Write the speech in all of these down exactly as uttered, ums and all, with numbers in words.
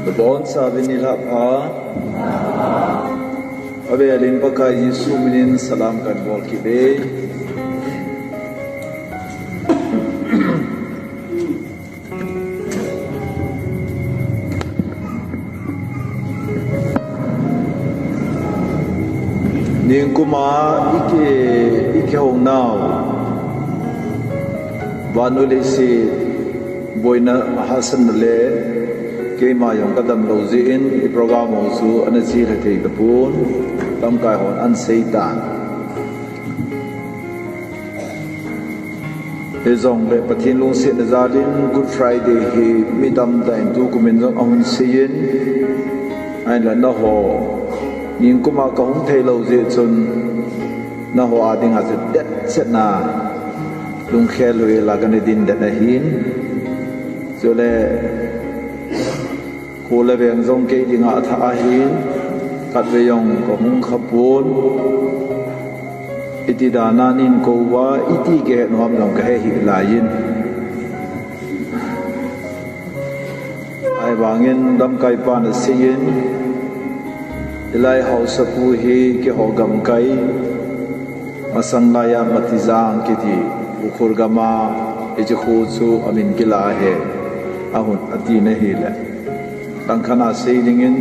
Bonchauvin nilhah pha. Avel in Pakai Jesu minin salam kabol kit e. Ningkuma iki, ikihounau, vannoi leiset boina hahsatna le keima jong kadam lou jeh in, i program ho chu ana chelha thei tapon, lamkai hon ana seitan. Hijongle Pathen lungsetna jal in Good Friday hi mi tamtah in tukum in jong ahung sei in, ahinla nangho, ningkuma kahung thei lou jeh chun, nangho a dinga chu detchetna lungkhel louva kana ding den ahin. Chule, Kho le veng jong kei dinga athah ahin, khatvei jong kahung khapon. Iti dan a neikou uva, iti kihet u ham jong kahe hih laiyin. Ahivangin lamkai pan aseiyin, hilai haosapu hi keiho gamkai, masang laiya Matijang kiti, Ukhrul gam a, hiche kho chu amin kila ahi, ahung ati nahile. Langkhat a sei dingin,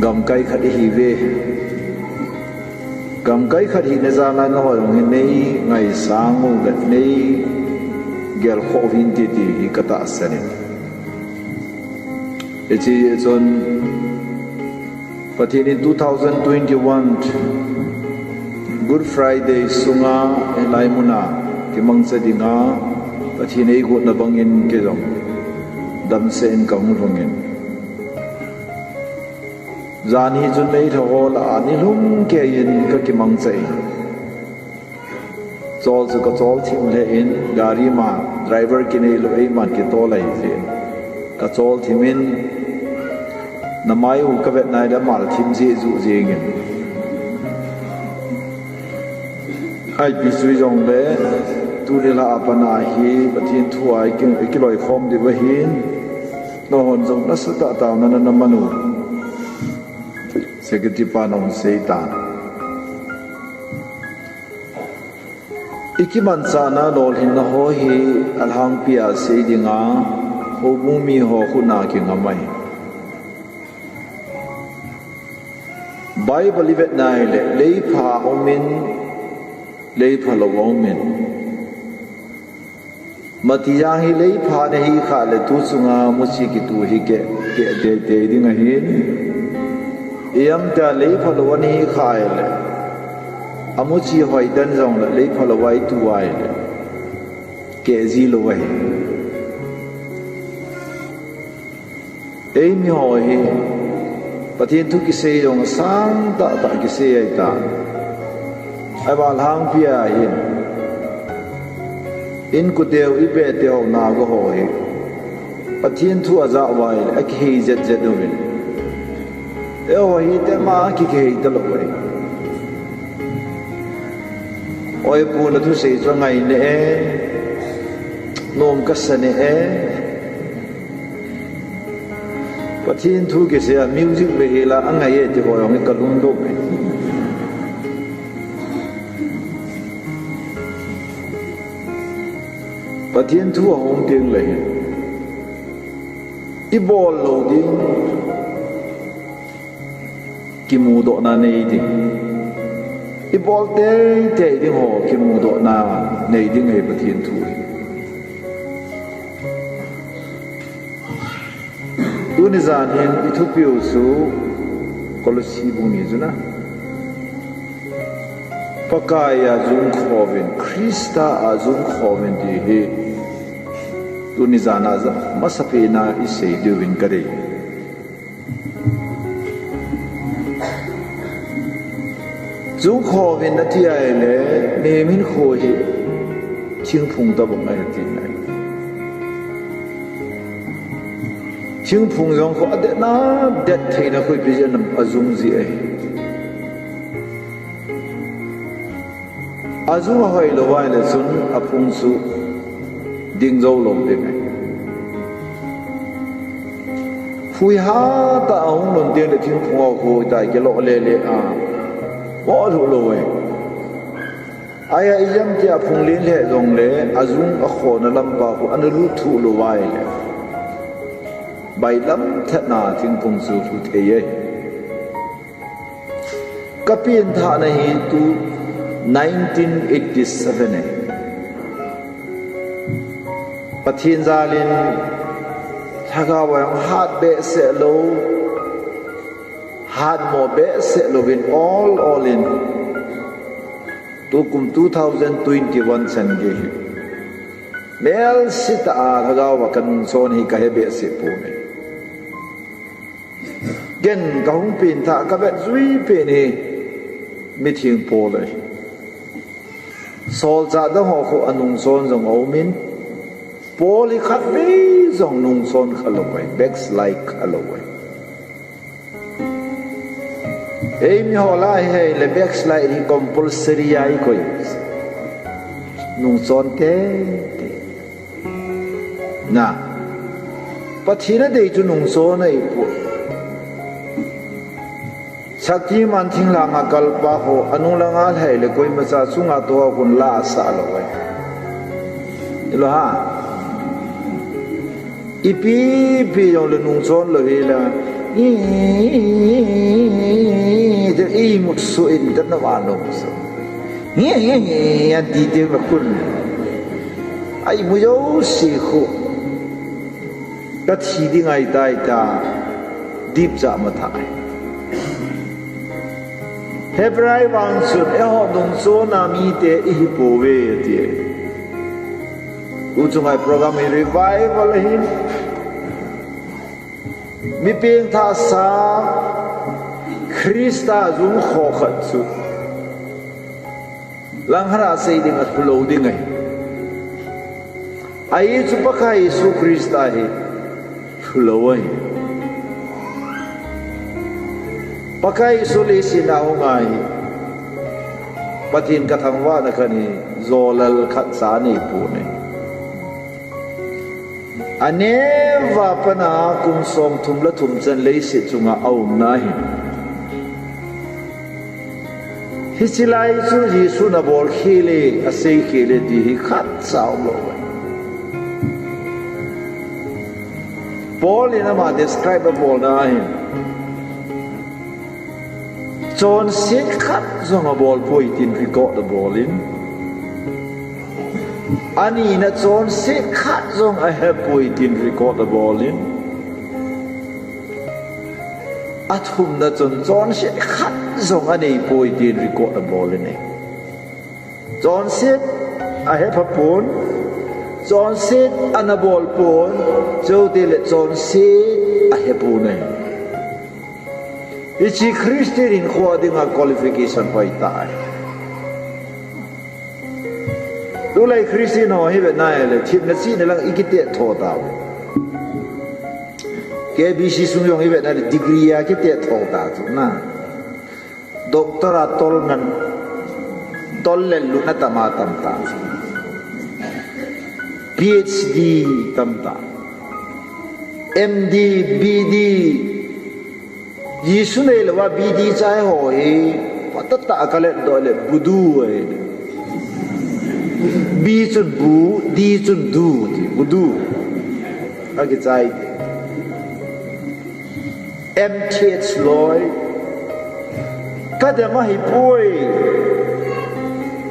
gamkai khat ihiuve. Gamkai khat hina jal a nangho jong hi neingaisang u le neigelkhoh u hinte ti hi katahsan in. Hiche chun Pathen in two thousand twenty-one Good Friday sunga hilai muna kimangcha dinga Pathen eigotna bangin kei jong damsel in kahung lhungin. Jan hi chun meilhei ho lah a nilhum keiyin kakimangcha in. Chol chu kachol thim lheh in, gari ma driver kinei lou, eiman kitol ahi jeh in. Kachol thim in, namai u kavet nai le amal thim jeh juh jeng in. Ipi chu hijongle, tuni lah a pat a hi Pathen thu a iki, ikiloikhom diu ahin, nanghon jong nasatah a taona nana man u. Secretary pan ahung seitan. Ikimanchahna lolhinna ho hi alhangpi a sei dinga, houbung mi ho khut a kingam ahi. Bible ivet nai le, leipha aumin, leiphalou aumin. Matijang hi leipha nahi khah le tu chunga muchi kitu hi keh, keh teitei ding ahin. Ijemtia leiphalou nahi khah le, amuchi hoiten jongle leiphalou a itu ahile, keh ji lou ahi. Eimi ho hi, Pathen thu kisei jong asang tahtah kisei ahitai. Ahivang alhangpi a hin, inkote u, ipete u, naote ho hi, Pathen thu ajah uva ahile, akihei jetjet uvin. Eiho hi tema kikihei talou ahi. Oi pu, nathusei chu angai neh e, nom kasa neh e. Pathen thu kisei a music ve hela angai e ti ho jong hi kalungdong e. Pathen thu ahung teng le hin, ibol lou ding, kimudohna nei ding. Ibol teitei ding ho kimudohna nei ding ahi Pathen thu hi. Tuni jan hin ithupiu chu Kolosi bung ni chun a, Pakai a jumkhouvin, Christa a jumkhouvin ti hi tuni jan a masapen a isei diuvin kadei. Jumkhouvin ati ahile, mihem hinkho hi thingphung tobang ahi tina ahi. Thingphung jong khu adetna, det theina khu ipi jeh a ajum ji ahi. Ajum ahoi lou ahile chun aphung chu ding jou lou ding ahi. Phui hatah a hung lhun teng le thingphung a khu tai kilo lele a. Mo lhu lo e. Ahi a ijam tia phung len lheh jongle, ajung akhona lampa khu ana lut thuh lou vai le. Bailam thetna thingphung chu lhu thei e. Ka pengthahna hi tu nineteen eighty-seven e. Pathen jalin lhagao a jong hat behseh lou, hatmo behseh louvin ol ol in tukum two thousand twenty-one chan gei hi melsetah a lhagao a kanungchon hi kahe behseh poi. Ken kahung pengthah kavet jui pen hi mitheng Paul ahi. Solchah dang ho khu anungchon jong aumin, Paul hi khatvei jong nungchon khalou ahi, backslide khalou ahi. Eimi ho lah a hi le backslide hi compulsory ahi koi. Nungchon teitei. Na. Pathen adei chu nungchon ahipoi. Shaktiman thinglhang a kalpa ho, anung langa lhai le koimacha chunga toh a khun la asah lou ahi. Hilo ha. Ipi pi jongle nungchon lou hila. Imut suh in tana va nungsuh. Nge nge nge, ati teng le khun. Aimu jouse khu. Kathi ding ahitai tia. Dipcha matha. Hebrai vang chun eiho nungchon a mite ihi pouve ati. Tuchung a program hi revival ahin. Mi pengthahsa Christa jung kho khat chu langkhat a sei ding a lhu lou ding ahi. Ahi chu Pakai Jesu Christa hi lhu lou ahi. Pakai Jesu leiset a hung ahi. Pathen kathangvahna khat hi jolal khat cha anei pon ahi. Aneo a pat a kum somthum le thum chan leiset chunga aumna ahi. Hiche lai chu Jesun abol khel e, asei khel e ti hi khatcha umlou ahi. Paul in ama describe abolna ahin. Chonset khat jong abol poi tin record abol in. Anina chonset khat jong ahe poi tin record abol in. Athumna chun chonset khat jong anei poi tin record abol in e. Chonset ahe pha pon, chonset ana bol pon, chutile chonset ahe pon e. Hiche Christian hinkho dinga qualification hoitah ahi. Tulai Christian ho hi vetna ahile, themna chihna lang ikitet tho tauve. K B C sung jong hi vetna ahile, degree a kitet tho ta chu na. Doctor a tol ngen, tol le lutna tam a tam ta. P H D tam ta. M D, B D, Jesu neilou a B D chai ho hi, phatah tah a kalet doh le, Budu ahi. B chun bu, D chun du, ti, Budu. Akichai te. M Th loi. Kadem ahipoi.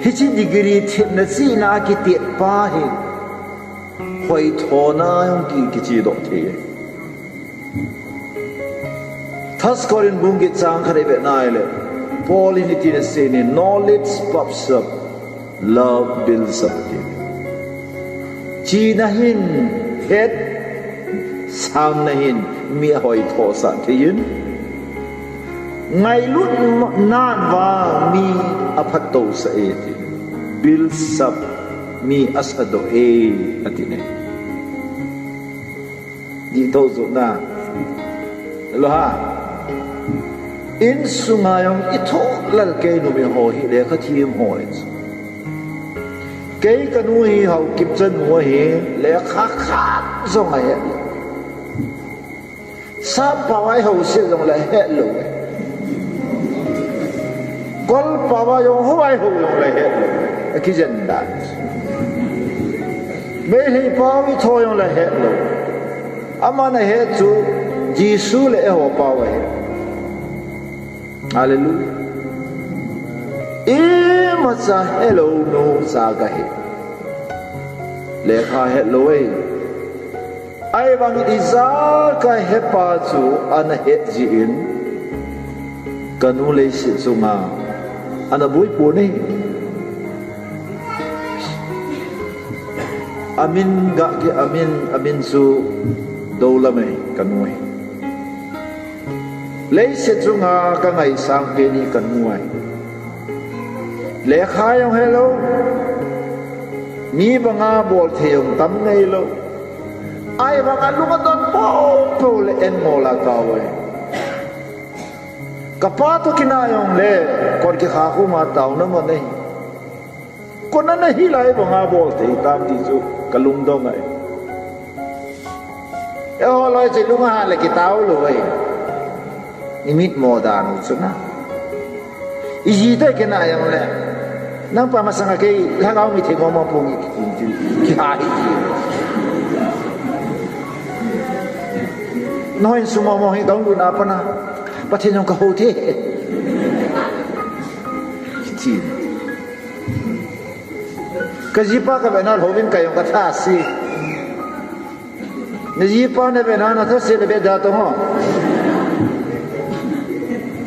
Hiche degree themna chihna a kitet pa hi. Hoithona jong ki, kichedoh thei e. First Corinth bung get chang khat i vetna ahile, Paul in hitin asei in, "Knowledge puffs up, love builds up," ati. Chihna hin hetsanna hin mi ahoithosah thei in, ngailutnan vang mi aphattousah e, ati. Builds up, mi asadoh e, ati ne. Dih tho joh na. Lo ha. Insunga jong i thoh lal kei numei ho hi lekha them ho ahi. Kei ka nu hi Haokip chanu ahi, lekha khat jong ahe. Sap pao a ihou sih jongle hetlou. Kol pao a jong hou a ihou jongle hetlou. Akijen dan. Meitei pao itho jongle hetlou. Aman ahet chu Jesu le eiho pao ahi. Hallelujah. Imacha helou nu cha kahi. Lekha hetlou e. Ahivangin ijat kahepa chu ana het jeh in, kanu leiset chunga ana boipon e. Amin gah ki amin, amin chu Dolam e, kanu e. Leiset chunga kangaisang pen hi kanu ahi. Lekha jong helou. Mi banga bol thei jong tam ngeilou. Ahivanga lung adon poupou le en ngol a kau e. Kapa toh kinah jongle, kon kikha khuma taona man e. Kona nahi lai banga bol thei tam ti chu kalungdong ahi. Eiho loi chu lunga le kitao lou e. Imitmo dan u chu na. Iji toh kinah jongle, nangpa masanga kei lhagao mi thei ngom a pung i kikum ti, kiha hi ti. Nahon sum mo mo hi gaonbutna a pat a Pathen jong kahou thei. Ti. Kajipa kavetna louvin kei jong katha si. Najipa navetna nathasetna vet da tong ho.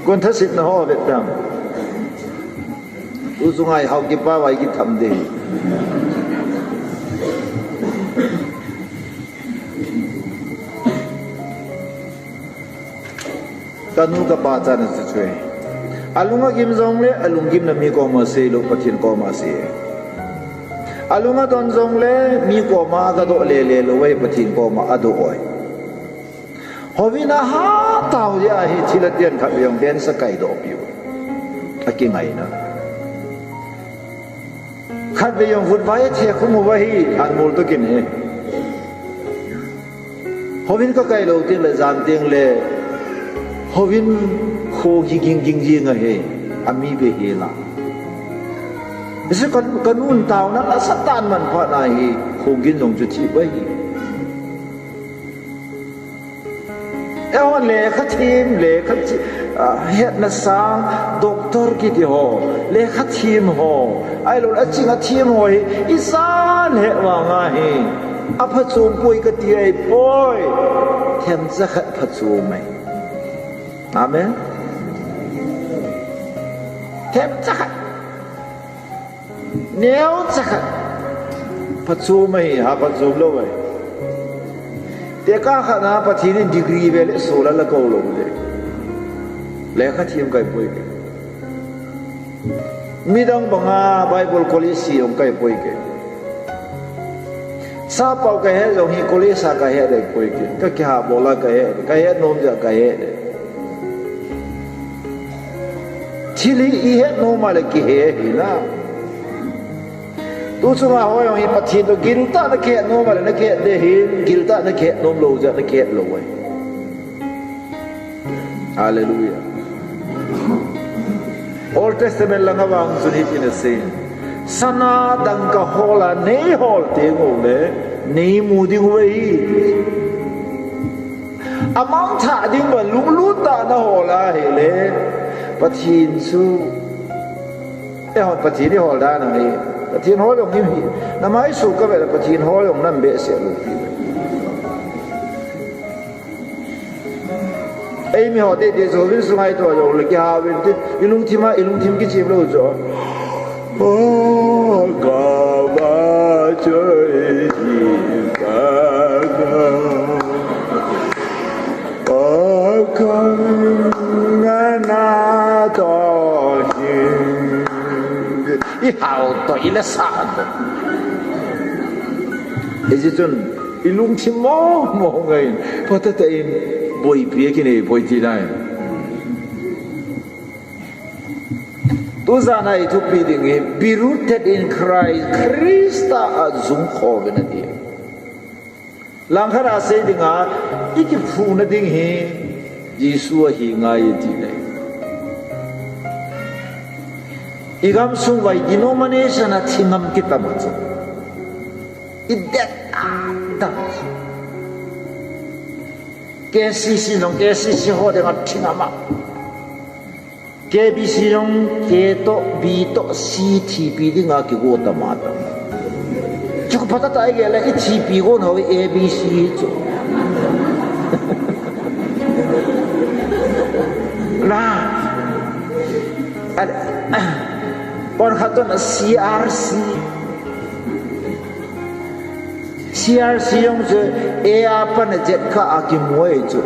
Kon thasetna ho vet dam. Tu chunga ihao kipa vai kitham de. Kanu kapa chana chu chu e. Alung agim jongle, alunggimna mi koma seilou, Pathen koma sei e. Alung adon jongle, mi koma agadoh lele lou e, Pathen koma adoh e. Houin ahat tau jeh ahi, thil aten khatvei jong den sa kaidoh piu. Akingaina. Khatvei jong vutvai athekhu uva hi, anmol toh kin e. Houin kakai lou tengle jan tengle, houin kho ging ging ging jing ahi, ami behel a. Hiche ka, kanun taona nasatah in manphat na hi, kho ging jong chu thi pai hi. Eihon lekha them, lekha thi, ah, hetna sang, doctor kiti ho, lekha them ho, ahilouleh aching athem ho hi, ijat le vang ahi, aphachom poi kati ahipoi, themcha khat phachom ahi. Amen. Themcha khat. Neocha khat. Phachom ahi, ha phachom lou ahi. Tekah khat na Pathen in degree ve le sol a la kou lou le. Lekha them kai poi ke. Midang banga Bible college si jong kai poi ke. Sappao kahet jong hi college a kahet ding poi ke. Kakiha bol a kahet, kahet nom jeh a kahet ding. Thil hi ihet nom a le kihe hi na. Tu chunga hoi jong hi Pathen toh giltah a nakihet nom a le nakihet ding hi, giltah a nakihet nom lou jeh a nakihet lou ahi. Hallelujah. Old Testament langa vang chun hitin asei. Sana dangka hol a nei hol teng uleh, nei mu ding u ahi. Amangthah ding bang lunglut tah a nahol a ahileh, Pathen chu, eihon Pathen ihol dan ahi. Pathen hol jong hi, namai suh kave le Pathen hol jong nam behseh lou pi. Eimi ho tete chu vin sungai to jong le kiha vin ti, ilungthim a, ilungthim kichim lou chu. O kava choi ji kava. O kang na to hin. Ihao to ile sa to. Iji chun ilungthim mo mo ngai. Patata in boipi kinei poi ti nai. Tujan a ithupi ding hi, be rooted in Christ, Christa a jungkho uvin ati. Langkhat a sei dinga, Ikiphuna ding hi Jesu ahi ngai ti le. Igam sung vai denomination a thingam kitama chu. Idet a dam. K C C nong K C C ho ding a thingam a. K B C jong K to B to C thipi dinga kigo tama tam. Chu phatah tah a igel le ithipi gon ho A B C chu. Na. At, pon khat to na C R C. C R C jong chu A a pat a Z kha a kimu ahi chu.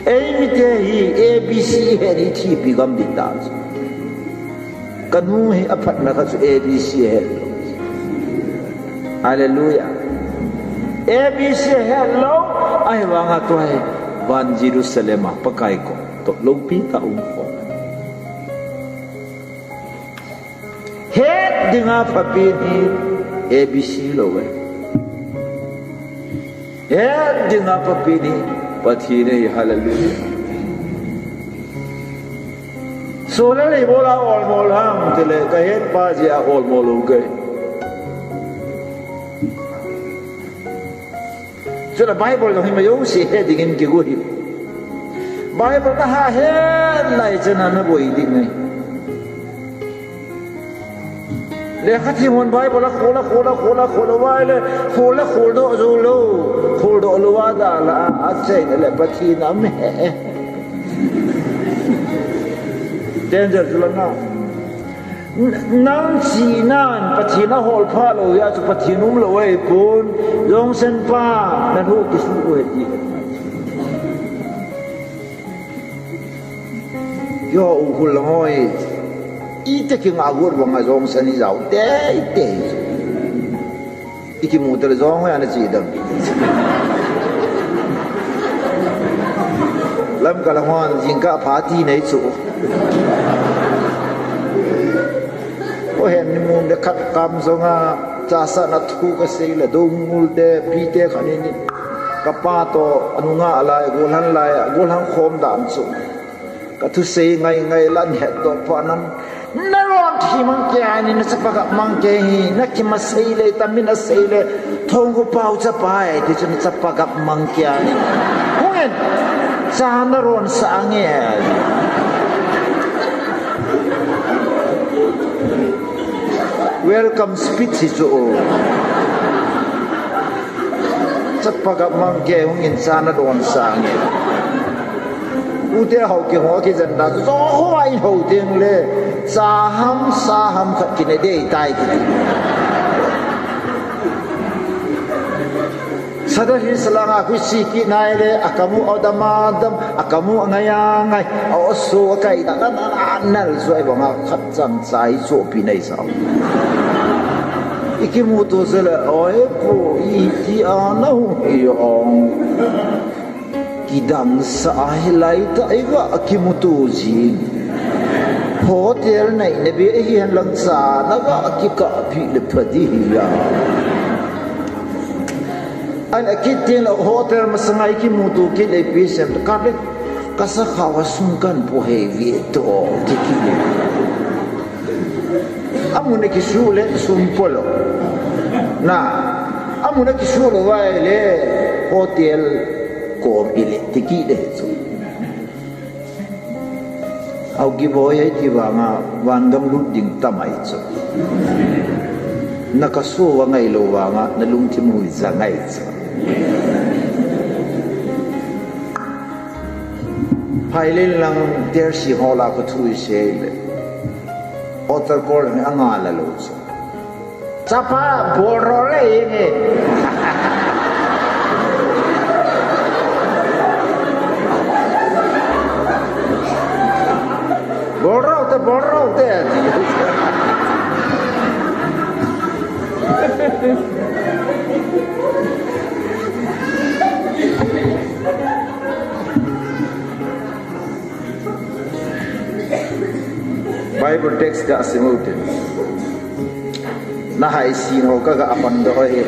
Eimite hi A B C het hi thipi gam ding ta chu. Kanu hi aphatna kha chu A B C het lou. Hallelujah. A B C het lou. Ahivanga tua hi van Jerusalem a Pakai kom toh loupi tah a um khom. Het dinga phapen hi A B C lou e. Het dinga phapen hi Pathen ahi, hallelujah. Solar ibola olmo ham tile kahet pa jeh a olmo lou ke. Chule Bible jong hi majouse he dingin kigo hi. Bible naha het lai chana naboi ding ahi. Lekha thiem hon Bible a khol a khol a khol a khol a vai le khol a khol doh jou lou. Khol doh lou a dalha a, achaina le Pathen aum he. Danger chu langa. Nang chihnan Pathen ahol pha lou hia chu Pathen um lou ahipon, Jongsen pa, nalhu kisuh u ahi ti. Yo u hul lang hoi. Ite kinga got banga Jongsen ijao teitei. Ikimu tale jong hoi ana chi dam. Lamka lang hon jingkah pha ti nei chu. O hen ni mun de khat kam jonga chasana thu kasei le dongul te pi te khat ni ni. Kapa to anunga alai golhan lai golhan khom dan chu. Kathusei ngai ngai lan hetdoh pha nan. Naron thi mang kei a ni, nachapa gap mang kei hi, nakim asei le, tamin asei le, Thongkopao chapa e, ti chu nachapa gap mang kei a ni. Hungin, cha naron sah nge. Welcome speech hi chu. Chapa gap mang kei hungin cha nadon sah nge. Ute hou kiho kijen da, jo ho a in hou teng le, cha ham, sa ham khat kine dei tai kiti. Sada hi salanga kui si ki nai le, akamu o dama dam, akamu ngai a ngai, o so kai da da da nal so ai banga khat chang chai so pi nai sao. Ikimuto sele, oi pu, iti a nau hi ong. Kidang sa ahi lai ta iga kimuto jin. Hotel nai na be hi hen lang sa na ga kikah pi le pha di hi ya. An akit tin la hotel masanga ikimuto kit le pi sem ka le kasa khawa sung kan pu he vi to ti ki. Amun a kisuh le sum polo. Na, amun a kisuh lou vai le hotel kom ile tiki de chu. Au kiboi ai ti vanga vangam lut ding tamai chu. Na kasuh va ngai lou vanga na lungthim hui za ngai chu. Phailen lang tersi hola ko thui se le. Altar call ni anga la lo chu. Chapa bol ro le inge. Bol ro te, bol ro te. Bible text ga sim u tin. Na hai si no ka ga apan do e.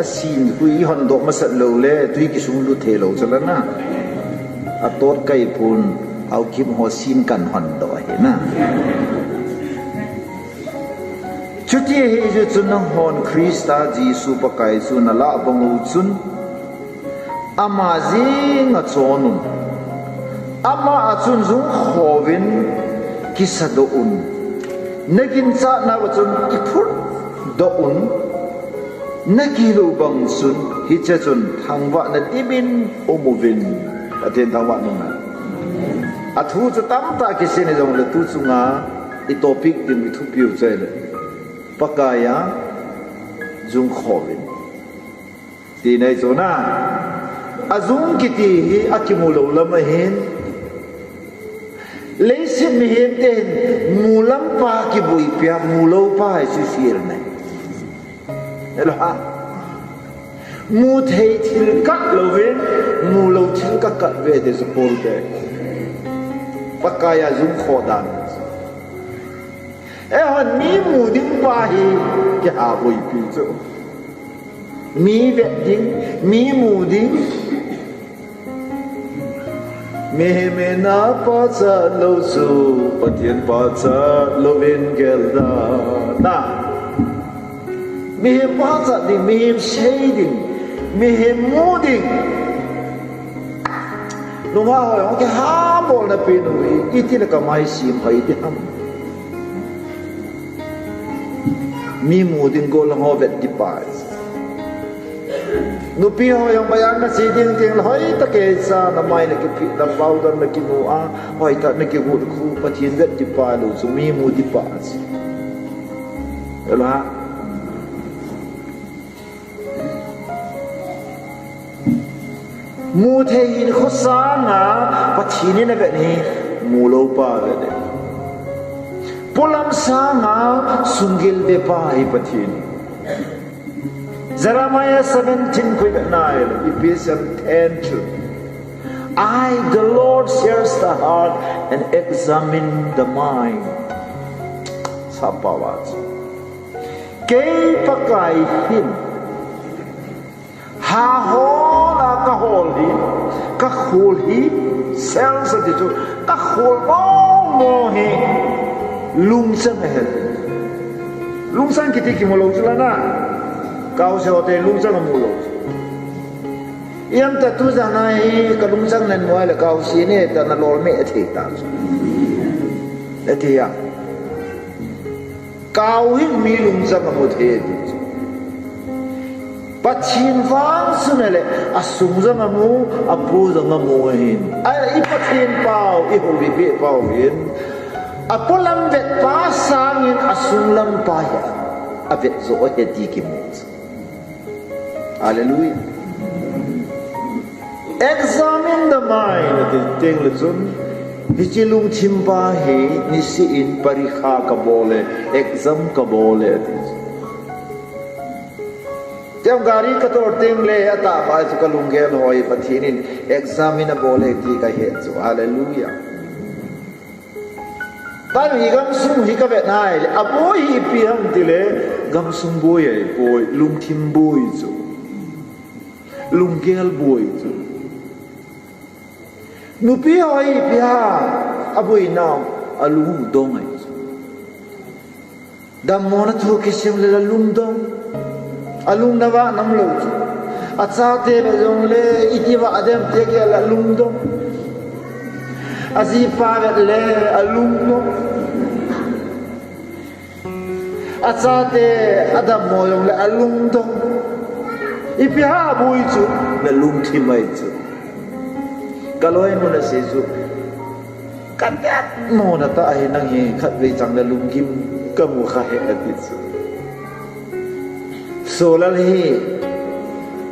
Sin hui i hondoh masat lou le, tui kisung lut thei lou chu la na. A tot kai pun, Haokip ho sin kan hondoh ahi na. Chuti ahi jeh chun nanghon Christa Jesu Pakai chu na lah bang u chun, ama jeng a chon un. Ama a chun jung khovin kisa doh un. Na ginchat nau a chun kiphut doh un. Na gilou bang chun, hiche chun thangvahna dimin um uvin. Pathen thangvah in um hen. A thu chu tamtah kisei in jong le tu chunga i topic ding i thupiu chu ahile, Pakai a jung khovin. Ti nei chu na. A jung kiti hi a kimu lou lam ahin. Leiset mihem te hin mu lam pa kiboipi a, mu lou pa hi chu fiel nei. Hello ha. Mu thei thil kat louvin, mu lou thil ka kat ve ti chu Paul te. Pakai a jung kho dan. Eihon mi mu ding pa hi kiha boipi chu. Mi vet ding, mi mu ding. Mihem in a pachat lou chu, Pathen pachat louvin gel dan. Na. Mihem pachat ding, mihem sei ding, mihem mu ding. Nungah ho jong kiha bolna pen u hi, iti le ka mai sim hoi ti ham. Mi mu ding gollhang ho vet ti pa. Nupi ho jong bayan na che ding ding le hoitah a kei cha na mai na kiphit na powder na kinu a, hoitah na kigu khu Pathen vet ti pa lou chu mi mu ti pa chu. Hello ha. Mu thei hinkho sanga Pathen in avet hi mu lou pa avet e. Polam sanga sunggil ve pa hi Pathen. Jeremiah seventeen khu i vet na ahile, Ephesians ten two. I, the Lord, search the heart and examine the mind. Sap pao a chu. Kei Pakai hin ha hol a ka hol hi, ka khol hi, search ati chu, ka khol mong mong hi, lungchang ahi. Lungchang kiti kimu lou chu la na. Kaose ho te lungchang amu lou chu. Iam ta tu jana hi ka lungchang nan mu a le kaose ne ta na lol me athei ta chu. Ati a. Kau hin mi lungchang amu thei ti chu. Pathen vang chu na le, asung jong amu, apo jong amu ahin. Ahile i Pathen pau, i houpi pau hin. Apolam vet pa sangin asung lam pa hi avet jo ahi ti kimu chu. Hallelujah. Examine the mind, ati teng le chun, hiche lungthim pa hi, nisih in parikha ka bol e, exam ka bol e, ati. Tiam gari ka tol teng le, atah pa chu ka lunggel hoi, Pathen in examine abol e, ti ka he chu. Hallelujah. Taiho hi gamsung hi ka vet na ahile, aboi hi ipi ham ti le, gamsung boi ahi boi, lungthim boi chu. Lunggel boi chu. Nupi ho hi ipi ham, aboi nau, alung dong ahi chu. Dammo na thu kisem le alung dong. Alung na vah nam lou chu. Achate vet jong le iti vah dem ti kei le alung dong. Ajipa vet le alung dong. Achate adammo jong le alung dong. Ipi ham aboi chu, na lungthim ahi chu. Ka loi mun asei chu. Ka vet mona tah hi nang hi khatvei chang le lunggim ka mu kha e ati chu. Solal hi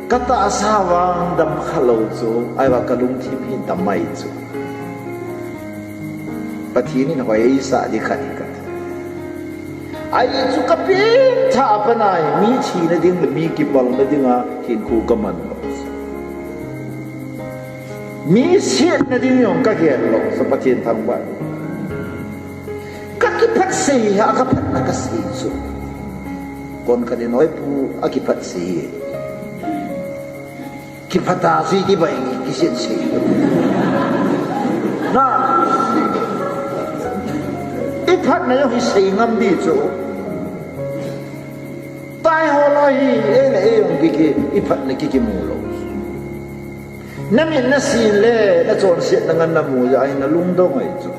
ka tahsa vang dam kha lou chu, ahivang ka lungthim hin dam ahi chu. Pathen in hoi eisah ding khat hi kati. Ahi chu ka pengthah a pat a hi mi thina ding le mi kipalna dinga hinkho ka man lou. Mi setna ding jong ka gel lou, sa Pathen thangvah. Ka kiphatsah hi, a ka phatna ka sei chu. Kon ka din hoi pu, a kiphatsah hi. Kiphat a chu iti bai kisit sei. Na. I phatna jong hi sei ngam di chu. Tai ho loi hi, ei le ei jong kiki, i phatna kikimu lou. Na mit na sin le, na chonsetna ngen na mu jeh a hi na lungdong ahi chu.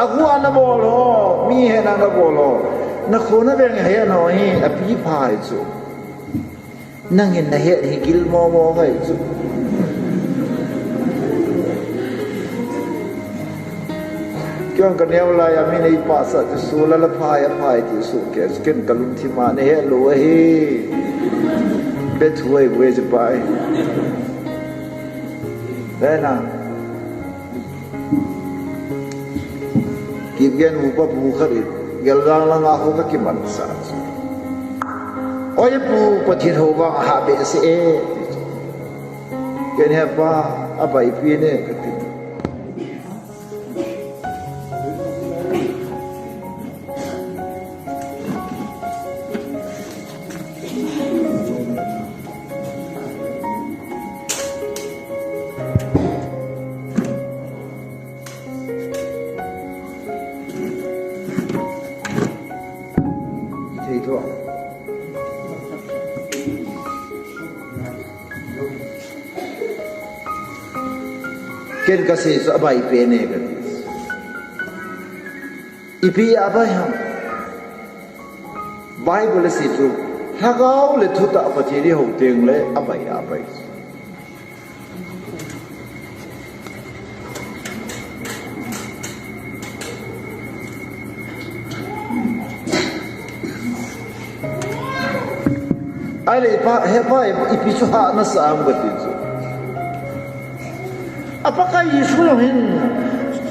Agu a na bol ho, mi hena na bol ho. Na kho na veng hena ho hi, api pha ahi chu. Nangin na het hi gilmo mo ngai chu. Kei jong ka neo lai a min ei pahsah chu, sulal a phai a phai ti suh kei chu, ken ka lungthim a na het lou ahi. Be thu ei bu ei chu pai. Ve na. Kipgen upa pu khat in, Geljang langa ho ka kimansah. Oi pu, Pathen hou vang aha behseh e. Ken he pa, abaipi ne kati. Thei thua. Ken ka sei chu abaipi ne kati. Ipi abaipi ham? Bible asei chu, Lhagao le thutah Pathen ihou teng le abai abai. Ahile ipa, he pa, ipi chu hahna sa am kati chu. A Pakai Jesu jong hin,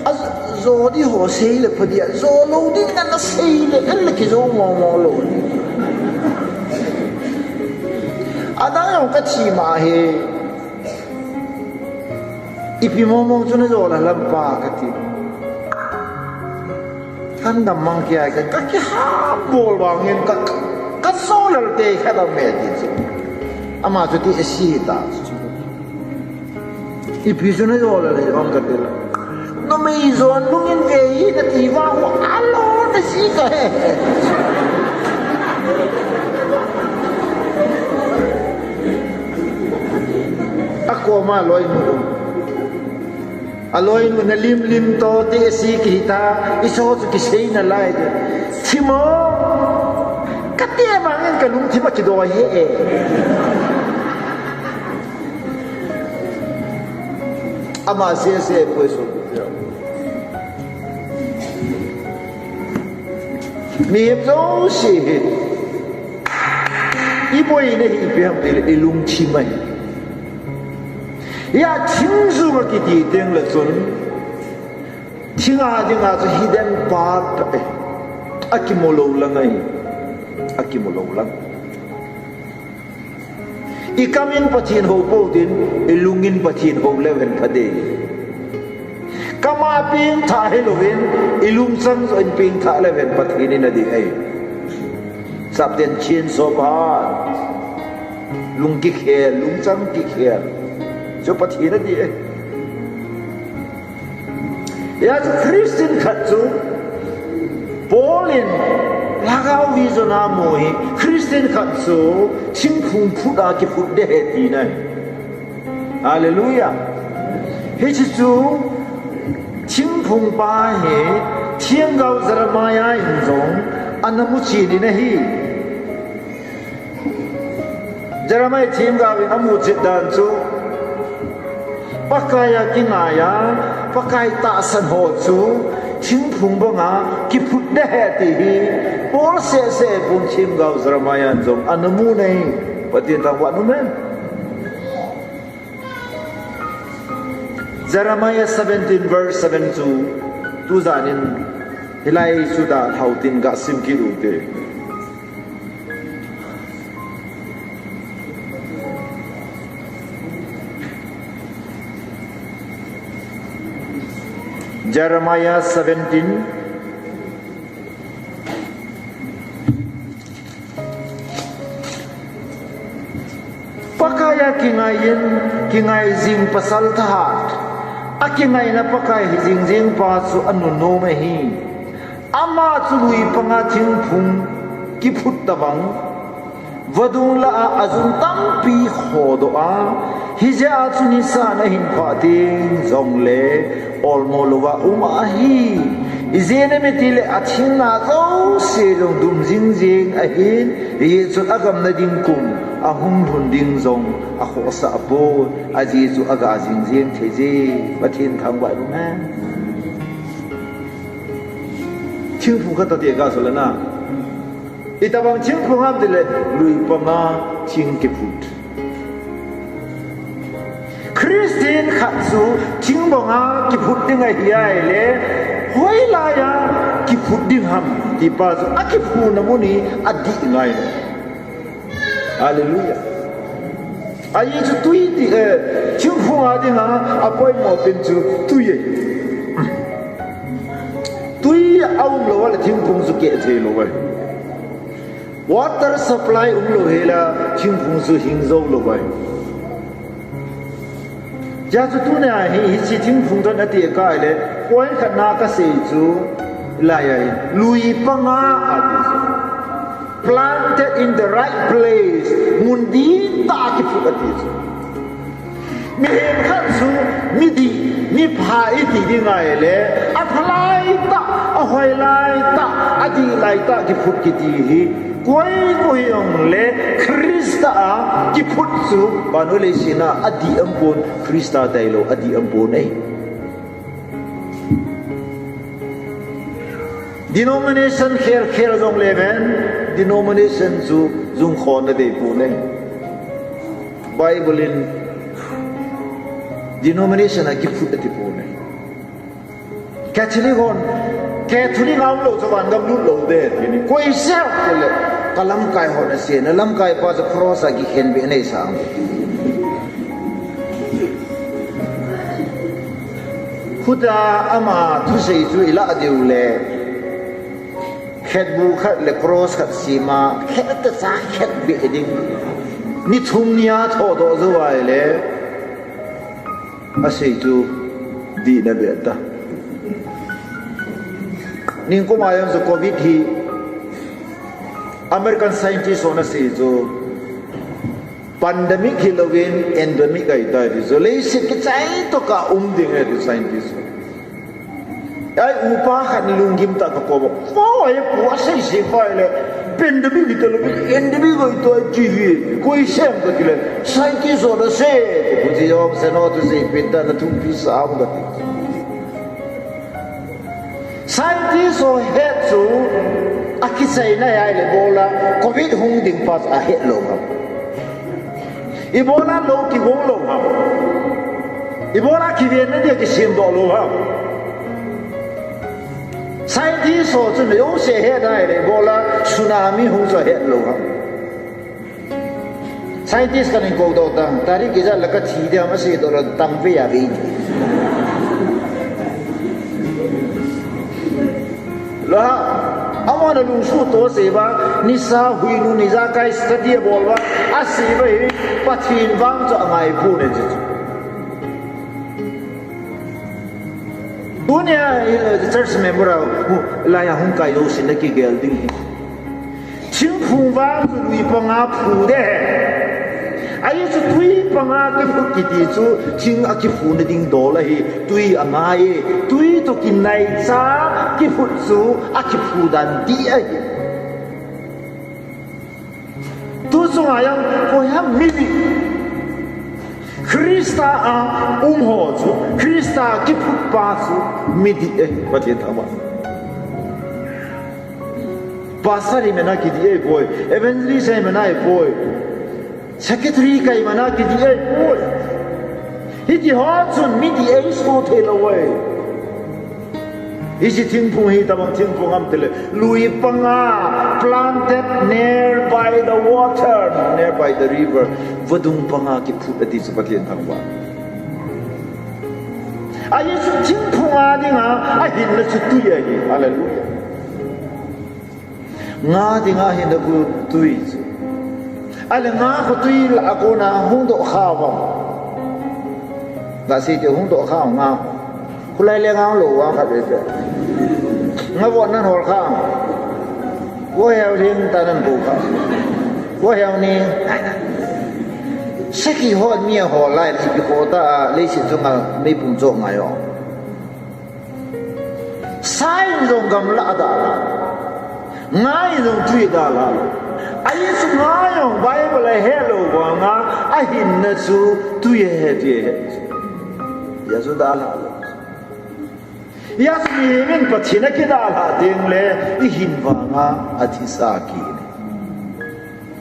ajo di ho sei le pha dia, jo lou ding na na sei le, el le kijo mo mo lou ding. Adang jong ka thi ma hi. Ipi mong mong chu na jo la lam pa kati. Kan dam mang kia ka, ka kiham bol vangin ka, ka jo lal te kha dam me ti chu. Ama chu ti esi ta chu. Ipi chu na jo lal le ong kati la. Numei jon lungin ve hi nati vang u alo na si ka he. Akoma loinu. Aloinu na lim lim to ti esi kihita, iso chu kisei nalai de. Thimo, kati vangin ka lungthim a kidoi he e. Ama sese poi so. Mihem jouse hi. Iboina hi ipi ham tile ilungthim ahi. Hia thing jung a kiti teng le chun, thing a dinga chu hidden part ahi. Akimu lou lang ahi. Akimu lou lang. I kam in Pathen hou pou tin, i lung in Pathen hou leu hen pha ding. Kam a pengthah hilouvin, i lungchang joh in pengthah leu hen Pathen in adih ahi. Sapten change of heart. Lung kikhel, lungchang kikhel. Chu Pathen adih ahi. Hijeh chun Christian khat chu, Paul in Lhagao vision a mu hi, Christian khat chu thingphung phut a kiphut ding ahi tina ahi. Hallelujah. Hiche chu thingphung pa hi, themgao Jeremiah in jong ana mu chen in ahi. Jeremiah themgao in amu chet dan chu, Pakai a kingai a, Pakai tahsan ho chu thingphung banga kiphut ding ahi ti hi, Paul seh seh pon themgao Jeremiah in jong ana mu ahi. Pathen thangvah in um hen. Jeremiah seventeen verse seven chu, tujan in hilai chu dalhau tin gasim kit u te. Jeremiah seventeen. Pakai a Kingai in, kingai jing pasal thahat, akingaina Pakai hi jing jing pa chu anunnom ahi. Ama chu lui panga thingphung kiphut tabang, vadung lah a ajun tampi khodoh a, hijeh a chu nisa nahin phah ding jongle olmo louva um ahi. Ijeh inem itile athingna jouse jong dum jing jing ahin, hijeh chun agamna ding kum ahung lhun ding jong akhohsah poi, ajeh chu aga jing jing thei je. Pathen thangvah in um hen. Thingphung khat ati ka sulena. Itobang thingphung ham tile, lui panga thing kiphut. Christian khat chu thing panga kiphut ding ahi ahile, hoilai a kiphut ding ham ti pa chu akiphutna mun hi adih ngai. Hallelujah. Ajeh chu tui ti, eh, thingphung a dinga apoimo pen chu tui ahi. Tui aum lou a le thingphung chu keh thei lou ahi. Water supply um lou hela thingphung chu hing jou lou ahi. Hijeh chu tunia hi, hiche thingphung toh ati ka ahile, point khat na kasei chu, lai ahi, lui panga ati chu. Planted in the right place. Mun dihtah a kiphut ati chu. Mihem khat chu midih, mipha iti ding ahile, aphalai tah, ahoilai tah, adihlai tah kiphut kiti hi, koi koi hijongle Christa a kiphut chu vannoi leiset a adih aum pon, Christa tailou adih aum pon ahi. Denomination khel khel jongle ven, denomination chu jungkhon nadei pon ahi. Bible in denomination a kiphut ati pon ahi. Catholic hon, Catholic a umlou chu vangam lut lou ding, ti ni. Koi sel tile, kalamkai hon asei, nalamkai pa chu cross a kikhenbeh nei sang. Khuta ama thusei chu ilah diu le, khetbu khat le cross khat sema, khet tacha khenbeh ding. Ni thum nia thodoh jou ahile, asei chu dihna beh ta. Ningkum a jong chu covid hi, American scientist hon asei chu, pandemic hilouvin endemic ahitai ti chu. Leiset kichai tokah um ding ahi ti scientist hon. Ai, upa khat in lunggim tah a kakou a, pa, ahi pu, asei sei pa le, pandemic hita louvin endemic ahitai ti hi, koi sem katile, scientist hon asei, ti pu ti jong seno tu sei pin ta na thum pi sa um kati. Scientist ho het chu akichaina ahile, ibola covid hung ding pa chu ahet lou ham? Ibola lou kigong lou ham? Ibola kivenna dia kisemdoh lou ham? Scientist ho chun jouse ahet ahile, ibola tsunami hung chu ahet lou ham? Scientist khat in koudoh tang, tarik ijat le kathi ding ham aseidoh le tang ve a ve. Lou ham, amahon alungsuh toh asei uva, nisa huinun ijakai study abol uva, asei uva hi, Pathen vang chu angai pon ahi chu. Tunia, eh, church member a, hu, lai a hung kai jousen nakigel ding hi. Thingphung vang chu lui panga phu ding ahi. Ajeh chu tui panga kiphut kiti chu thing akiphuna ding dol ahi. Tui angai e. Tui toh kinaicha kiphut chu akiphu dan dih ahi. Tu chunga jong koiham midih. Christa a um ho chu, Christa kiphut pa chu midih ahi, Pathen thangvah. Pastor himana kidih ahipoi, evangelist himana ahipoi, secretary kahimana kidih ahipoi. Hitiho chun midih ahi soh thei lou ahi. Hiche thingphung hi itobang thingphung ham tile, lui panga, planted near by the water, near by the river. Vadung panga kiphut ati chu Pathen thangvah. Ajeh chu thingphung a dinga ahinna chu tui ahi. Hallelujah. Nga dinga ahinna chu tui chu. Ale nga khotui lah a kona hung doh kha vang. Ga sei te hung doh kha nga. Khulai le nga lo vang khat le te. Nga vo nan hol kha. Vo heo ling ta nan bu kha. Vo heo ni. Seki hot mi a hol lai ipi ko ta leiset chunga meipum cho ngai o. Sa in jong gamla a dal a, nga in jong tui a dal a. Ahi chu nga jong Bible a he lou vanga, ahinna chu tui a he, tui a he. Hia chu dal a lou. Hia chu mihem in Pathen a kidalha teng le, i hin vanga a thisa kit.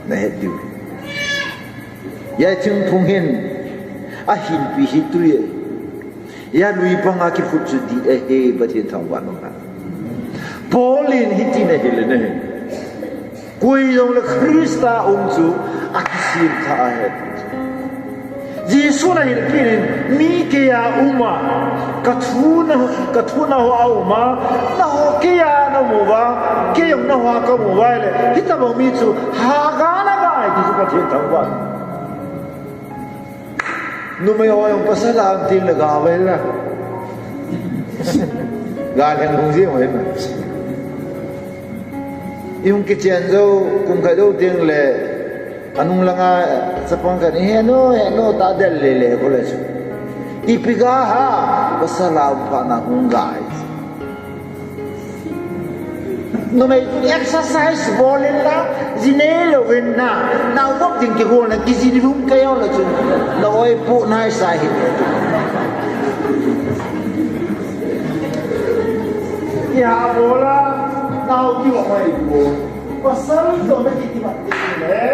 Na het diu. Hia thingphung hin a hinpi hi tui a. Hia lui panga kiphut chu dih ahi, Pathen thangvah in um hen. Paul in hitin ahil in ahi. Koi jong le Christa um chu a kisim tha ahi. Jesu na hil kit in mi kei a um a, ka thu na, ka thu na ho a um a, na ho kei a na mu va, kei jong na ho a ka mu va le. Hitabang mi chu ha ga na ga ai ti chu Pathen thangvah. Numei ho jong pasal a um teng le ga vai la. Ga lheng hung ji mai na. I hung kichen jou, kum khat jou teng le, anung langa chapang khat in, "He nu, he nu," ta del le le ko le chu. Ipi ga ha, pasal a um phat na hung ga ai. Numei exercise bol in la, ji nei lou in na, na vop ding kihol na, kiji di lum ka jong la chun, na oi pu nai sa hi. Iha bol a, nau kivop mai bol. Pasal to na kiti mat ding le.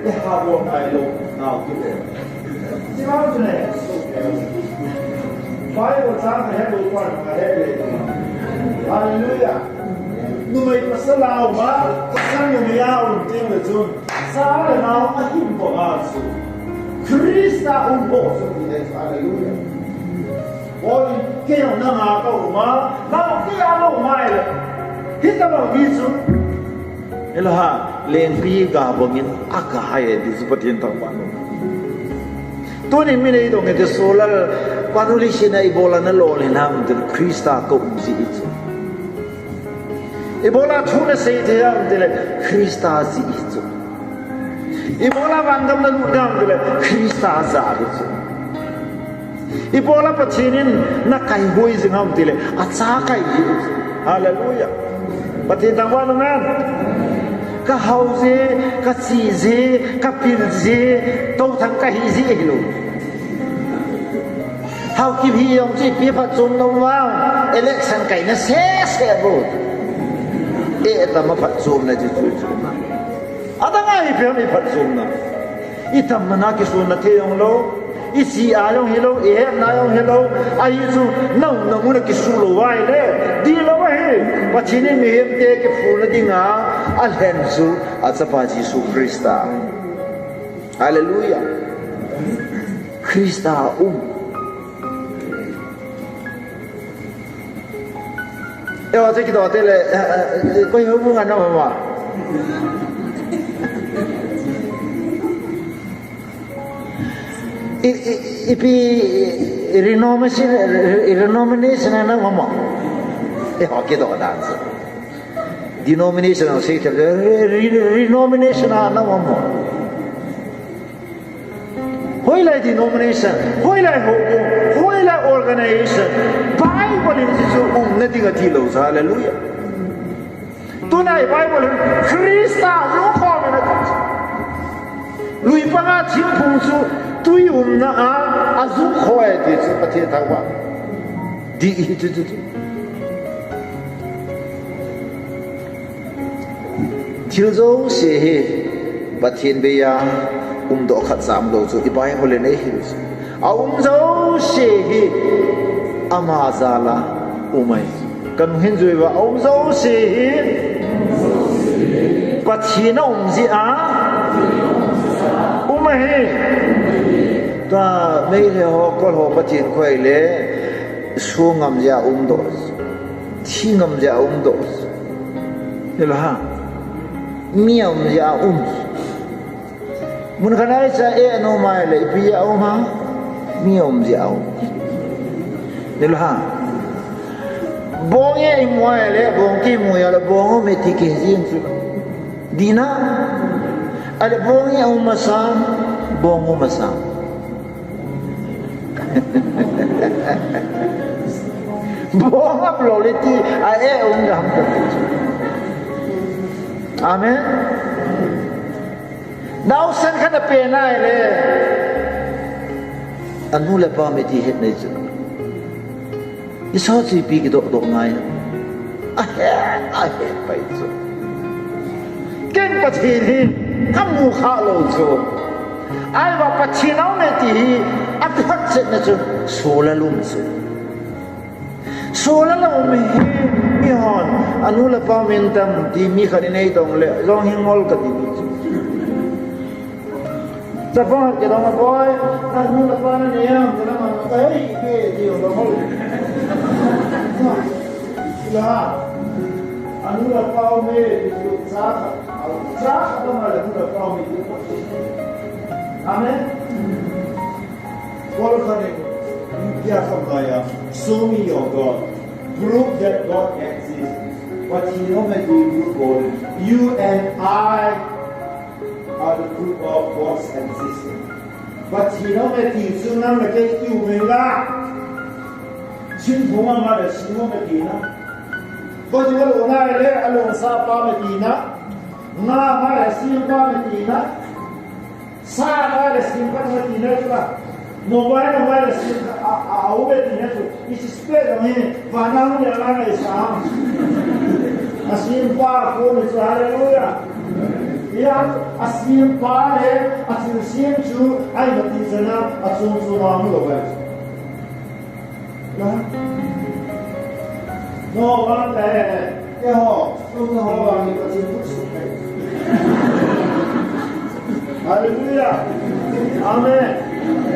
Iha bol ngai lou, nau kivop. Bible chang kahet lou pa, kahet le. Hallelujah. Numei pasal a um a, pasal numei a um teng le chun, cha le nao ahin bol a chu Christa um bol chu ti ahi. Hallelujah. Paul in kei jong nanga ka um a, nao kei a lou mai le. Hitabang hi chu. Hela ha, lengpi ga bangin a ga hai e ti chu Pathen thangvah in um. Tuni min ei dong e ti solal, panu li sina ibola na lolhin ham ti Christa ka um ji i chu. Ibola thu na sei thei ham ti le Christa ji i chu. Ibola vangam na lut ham ti le Christa ja i chu. Ibola Pathen in na kaihui jing ham ti le, acha kai ji. Hallelujah. Pathen thangvah in um hen. Ka hao ji, ka chi ji, ka pil ji, to thang ka hi ji hilou. Haokip hi jong chu ipi phatchomna um vang, election kaina sese bou. E, tama phatchomna chu chu chu. Adang a ipi ham i phatchomna. I tamna na kisuna thei jong lou, i chi a jong hilou, i hetna jong hilou, ahi chu na umna mun a kisu lou vai le, di lou ahi. Pathen in mihem te kiphulna dinga alhen chu a Chapa Jesu Christa. Hallelujah. Christa um. Ewa, che kidoh te le, eh, eh, koi ho bu nga na mama. I, i, ipi, i renomination, i renomination na mama. Ewa, kidoh dan se. Denomination ang se, re-, re-, renomination na mama. Hoilai denomination, hoilai houbung, hoilai organization, Bible in chu umna dinga ti lou sa, hallelujah. Tunai Bible in Christa jung khom in ati. Lui panga thingphung chu tui umna a, ajung khom e ti chu Pathen thangvah. Di i chu chu chu. Thil jouse hi Pathen beiya umdoh khat cha umlou chu i Bible in eihil chu. Aum jouse hi ama jal a um ahi. Kanung hin jui uva, aum jouse hi Pathen a um jeh a um ahi. Tua Meitei ho, Kol ho Pathen khu ahile, so ngam jeh a umdoh. Thi ngam jeh a umdoh. Hila ha. Mi a um jeh a um. Mun khat a i cha e a nom a le ipi a um ham? Mi um jeh a um. Nil ha. Bong e i mu a le bong kimu a le bong um e ti kihei jing chu. Dina. A le bong e a um masang, bong um masang. Bong um lou le ti a e um gam ka ti chu. Amen. Naosen khat a pe nai le. Anu le pa me ti het nei chu. I so chu ipi kidoh doh ngai. A he, a he pai chu. Ken Pathen hi ka mu kha lou chu. Ai va Pathen nau ne ti hi a phat chet na chu. Sola lum chu. Sola lum hi mi hon anu le pa min tam ti mi khat in ei dong le jong hi ngol ka ti chu. Chapang ke dong a boy, na nu la pa na ne am, na ma na kai ke ti dong hol. La, anu la pa me ti cha, cha ka ma la nu la pa me ti. Amen. Paul khan in, India khan kaya, "Show me your God. Prove that God exists." But he know that you prove God. You and I are the proof of God's existence. But he know that you soon know that you may not. Sin phuma ma da sin mo ka ti na. Ko ti ma lo na le a lo sa pa ma ti na. Nga ma da sin pa ma ti na. Sa ma da sin pa ma ti na la. Mo ma da ma da sin a a a u ma ti na tu. It is spirit of him. Va na mu ya na na sa. A sin pa ko ni sa, hallelujah. Ya, a sin pa le a sin sin chu ai ma ti sa na a chung chu ma mu lo ba. No, one day, eh, ho, no, no, ho, ni Pathen khut suk hai. Hallelujah. Amen.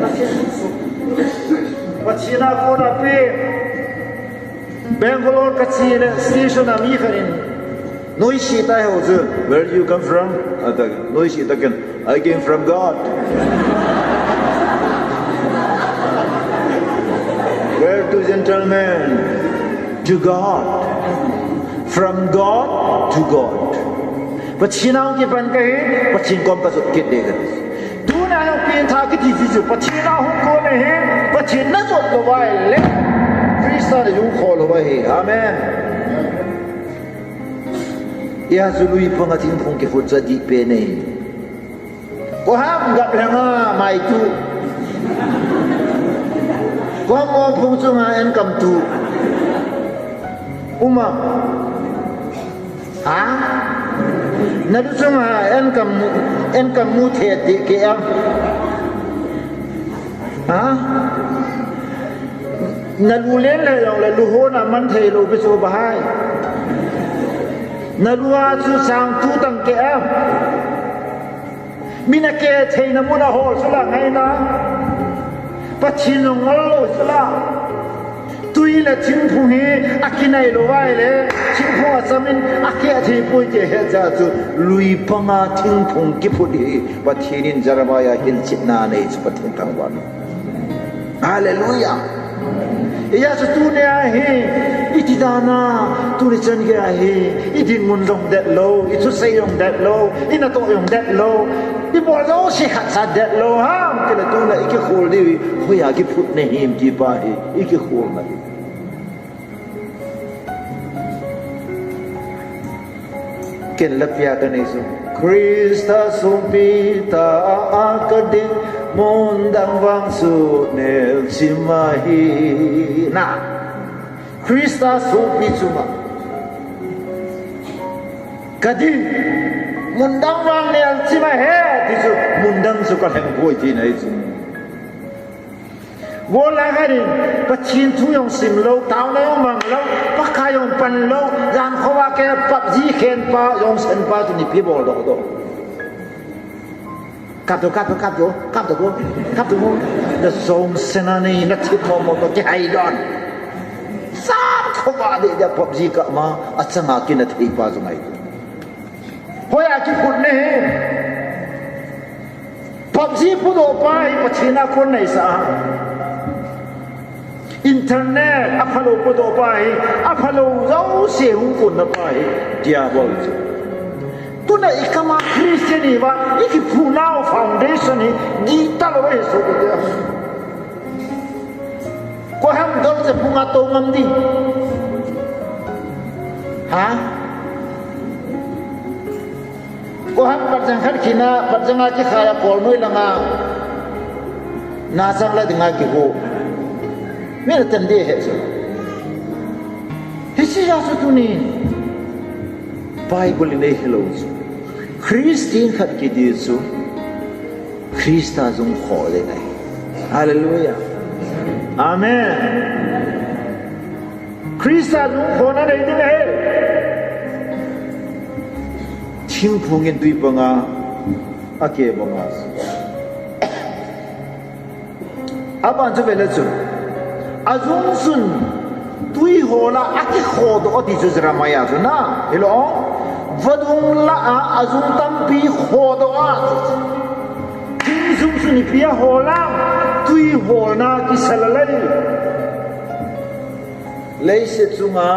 Pathen khut suk. Pathen a kona pe. Bangalore ka che le station a mi khat in. Noise tai ho chu. Where you come from? Ata noise ta ken. I came from God. Where to gentlemen? To God. From God to God. Pathen a hung kipan kahi, Pathen kom ka jot kit ding kahi. Tuna jong pengtha kiti chu Pathen a hung kon ahi, Pathen na jot lou vai le. Christa na jong kho lou vai. Amen. Hia chu lui panga thingphung kiphut chu adih pen e. Ko ham gap langa mai tu. Ko ham mo phung chunga en kam tu. Uma. Ha? Na lu chunga en kam mu, en kam mu the ti ke am. Ha? Na lu len le jong le lu ho na man thei lou pi chu bahai. Na lu a chu sang tu tang ke am. Mi na ke thei na mun a hol chu la ngai na. Pathen jong ngol lou chu la. Tui le thingphung hi a kinai lou vai le, thingphung a cham in a ke thei poi ti he cha chu lui panga thingphung kiphut hi Pathen in Jeremiah hilchetna nei chu Pathen thangvah. Hallelujah. Hia chu tuni a hi, i ti dan a, tuni chan gei a hi, i dinmun jong det lou, i thusei jong det lou, i natoh jong det lou, i bol jouse khat cha det lou ham, ti le tuna i kikhol diu hi, hoiya kiphut na him ti pa hi, i kikhol na hi. Ken la pia ka nei chu. Christa sungpi ta a ka ding, mun dang vang chu nel chim ahi. Na. Christa sungpi chunga ka ding, mun dang vang nel chim ahi, ti chu mun dang chu ka lheng poi ti na hi chu. Gollhang khat in, Pathen thu jong sim lou, taona jong mang lou, Pakai jong pan lou, jan khovah a kei PUBG khen pa, jong sen pa, tuni ipi bol doh doh. Kap doh, kap doh, kap doh, kap doh, kap doh, kap doh. Na jong sen a nei, na thip mo mo to kihai don. Jan khovah a deh deh PUBG kap ma, achanga kina thei pa jong ahi. Hoiya kiphut na hi. PUBG podoh pa hi Pathen a kon neisah a. Internet aphalou podoh pa hi, aphalou jouse hung konna pa hi Diabol chu. Tuna ikam a Christian iva, ikiphuhnau foundation hi dih talou ahi sopi tia. Koi ham dol che phunga tou ngam ding. Ha? Koi ham patjang khat kina, patjang a kikhai a kolnoi langa nachang la dinga kiho. Mina ten ding ahi chu. Hiche jeh a chu tunin Bible in eihil u chu, Christian khat kiti chu Christa jung khoh ding ahi. Hallelujah. Amen. Christa jung khohna nei ding ahi. Thingphung in tui banga, ake banga. Aban chu vele chun, ajung chun tui hol a akikhodoh a ti chu Jeremiah chun a, hilou, vadung lah a ajung tampi khodoh a, thing jung chun ipi ahol a, tui holna kisal a lei. Leiset chunga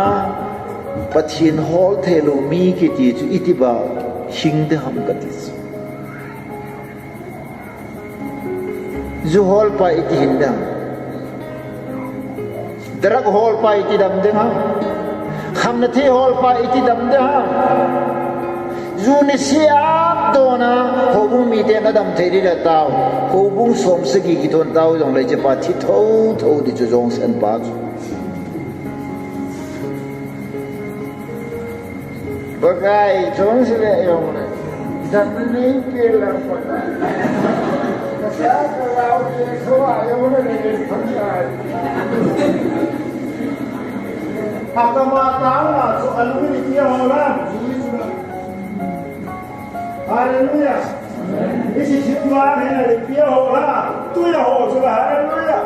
Pathen hol theilou mi kiti chu iti ba hing ding ham kati chu. Ju holpa iti hin dam. Drug holpa iti dam ding ham. Khamna thei holpa iti dam ding ham. Ju nisa a dona, houbung miten adam thei ding le tao. Houbung som sagi kithon tao jongle hichepa thi thotho ding chu jongsen pa chu. Pakai, jong sile jong le. Jat ni pil la Pakai. Kasa kalau je so a jong le ni Pakai. Akama tao na so alu ni kia hola. Hallelujah. Hiche thilbol hi ipi ahol a, tui ahol chu la, hallelujah.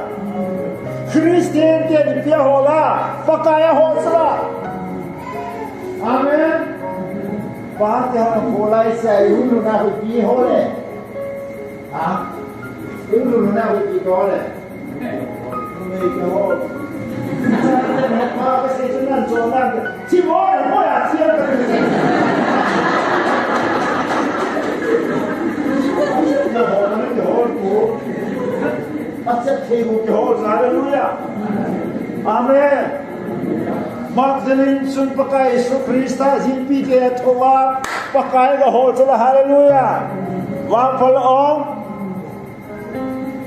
Christian te ipi ahol a, Pakai ahol chu la. Amen. Pahte ha ko lai sa i hun na hu pi hol e. Ha? I hun na hu pi hol e. Hallelujah. Amen. Magdalene chun Pakai Jesu Christa jilpi te thova Pakai ga hol chu la, hallelujah. Vangphal ong.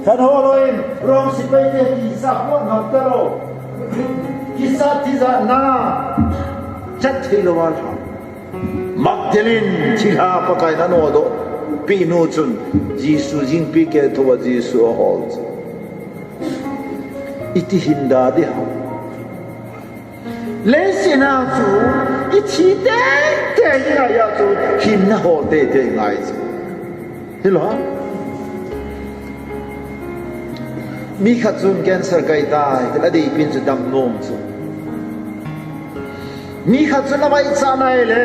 Khat ho loi, Rome sepai te kisa ho ngam ta lou. Kisa tijat na. Chat thei lou a lha. Magdalene thilha Pakai in anodoh peh nu chun Jesu jingpi keh thova Jesu ahol chu. Iti hin da ding ham. Leiset a chu, i thi teitei ding ahi a chu, hinna hol teitei ngai chu. Hilou ham? Mi khat chun cancer kai tai, ti la dei pin chu dam nom chu. Mi khat chun avaicha nai le,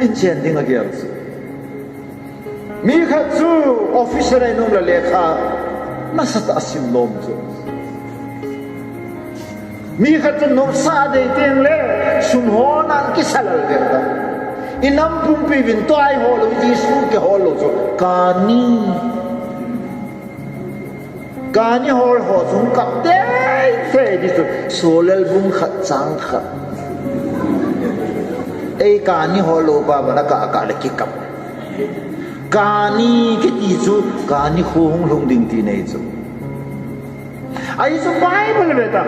in chen ding agel chu. Mi khat chu officer a nom le lekha nasatah a sim nom chu. Mi khat chu nopsa dei teng le sum hol nan kisa lal ve ta. I nam pumpi vin tua i hol lou, Jesu kihol lou chu. Kani. Kani hol ho chu kap teitei ding chu. Solel bung khat chang khat. Ei kani hol lou pa bana ka ka le kikap. Kani kiti chu, kani khu hung lhung ding ti nei chu. Ahi chu Bible ve ta.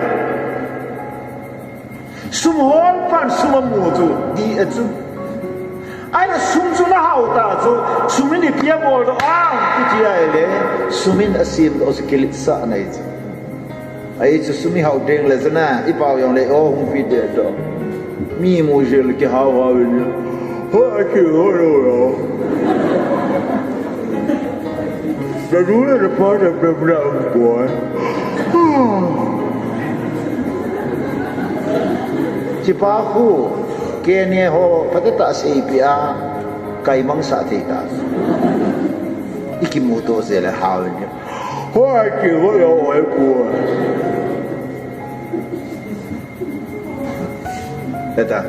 Sum hol pan sum amu chu, dih a chu. Ahi la sum chu na hao ta chu, sum in ipi abol doh a, kiti ahile, sum in asem doh chu kiletsah nei chu. Ahi chu sum i hao ding le chu na, i pao jong le, o hung pi de doh. Mi mu jel kihao hao in. Ho a ti ho lo lo. The rule of the part of the brown boy. Chipa khu, kene ho, patata seipi a, kai mang sa thei ta. Ikimuto jeh le hao in. Hoi, kigo yo oi pu. Eta.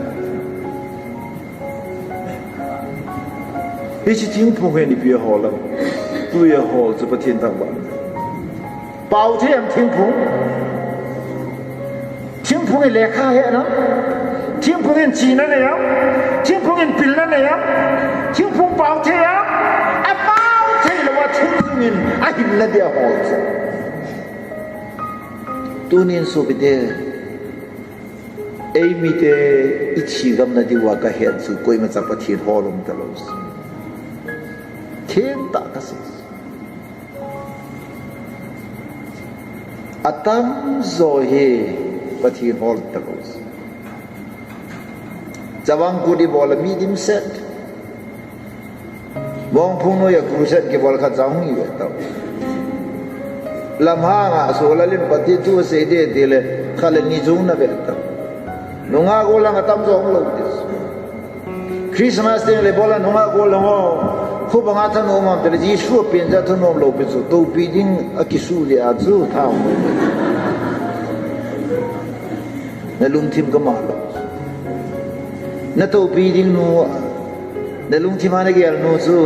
Hiche thingphung hi ipi a hol ham? Tui a hol chu Pathen thangvah. Pao thei ham thingphung? Thingphung in lekha he nam? Thingphung in chihna nei ham? Thingphung in pilna nei ham? Thingphung pao thei ham? Apao thei louva thingphung in ahinna dia hol chu. Tunin sopite, eimite ithi gamna diuva kahet chu koimacha Pathen hol um talou. Thengtah kasei. Atamjo hi Pathen hol talou. Chavang Kut ibol a mi dimset. Mongphung noiya crusade kibol khat jong hung ive tau. Lamhang a Solal in Pathen thu asei ding tile khat le ni jong nave tau. Nungah gollhang atamjo hung lou ti. Christmas teng le bol a nungah gollhang ho, khobanga thanom um ham tile Jesu apen jeh a thanom lou pi chu, toupi ding akisuh jeh a chu thanom. Nalungthim kamah lou. Natoupi ding nu, nalungthim a nagel nu chu,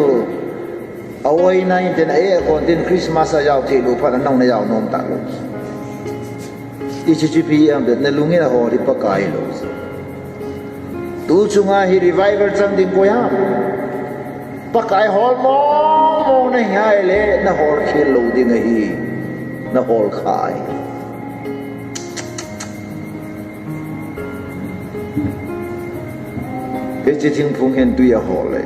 a-oi na intin a-eh kon tin Christmas a jao thei lou phat a nang najao nom talou. Hiche chu ipi ham tile nalung in ahol hi Pakai lou. Tu chunga hi revival chang ding koi ham? Pakai hol mong mong nahi a ahile nahol khel lou ding ahi. Nahol kha ahi. Hiche thingphung hin tui ahol e.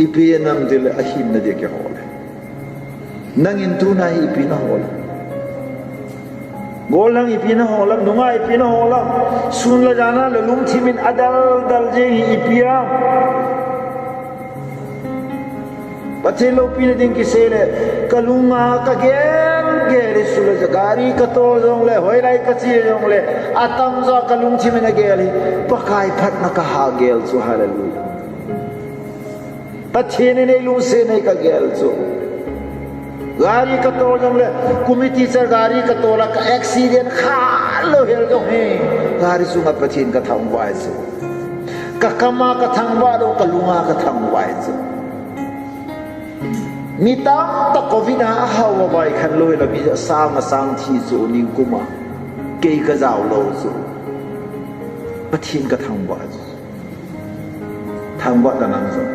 Ipi a nam tile ahinna dia kihol e. Nangin tuna hi ipi nahol ham? Gollhang ipi nahol ham? Nungah ipi nahol ham? Sun le jan a nalungthim in adal dal jeng hi ipi ham? Pathen loupina ding kisei le, kalunga kagel gel hi sule, gari katol jongle, hoilai kache jongle, atamjo kalungthim in agel hi, Pakai phatna kaha gel chu, hallelujah. Pathen in eilungset na hi kagel chu. Gari katol jongle, committee cha gari katol a ka accident khalou hel jong hi, gari chunga Pathen kathangvah chu. Kakam a kathangvah lou, kalunga kathangvah chu. Mi tamtah covid a ahao a vaikhan lou hel a, mi asang asang thi chu ningkum a. Kei kajao lou chu. Pathen kathangvah chu. Thangvah ta nang jong.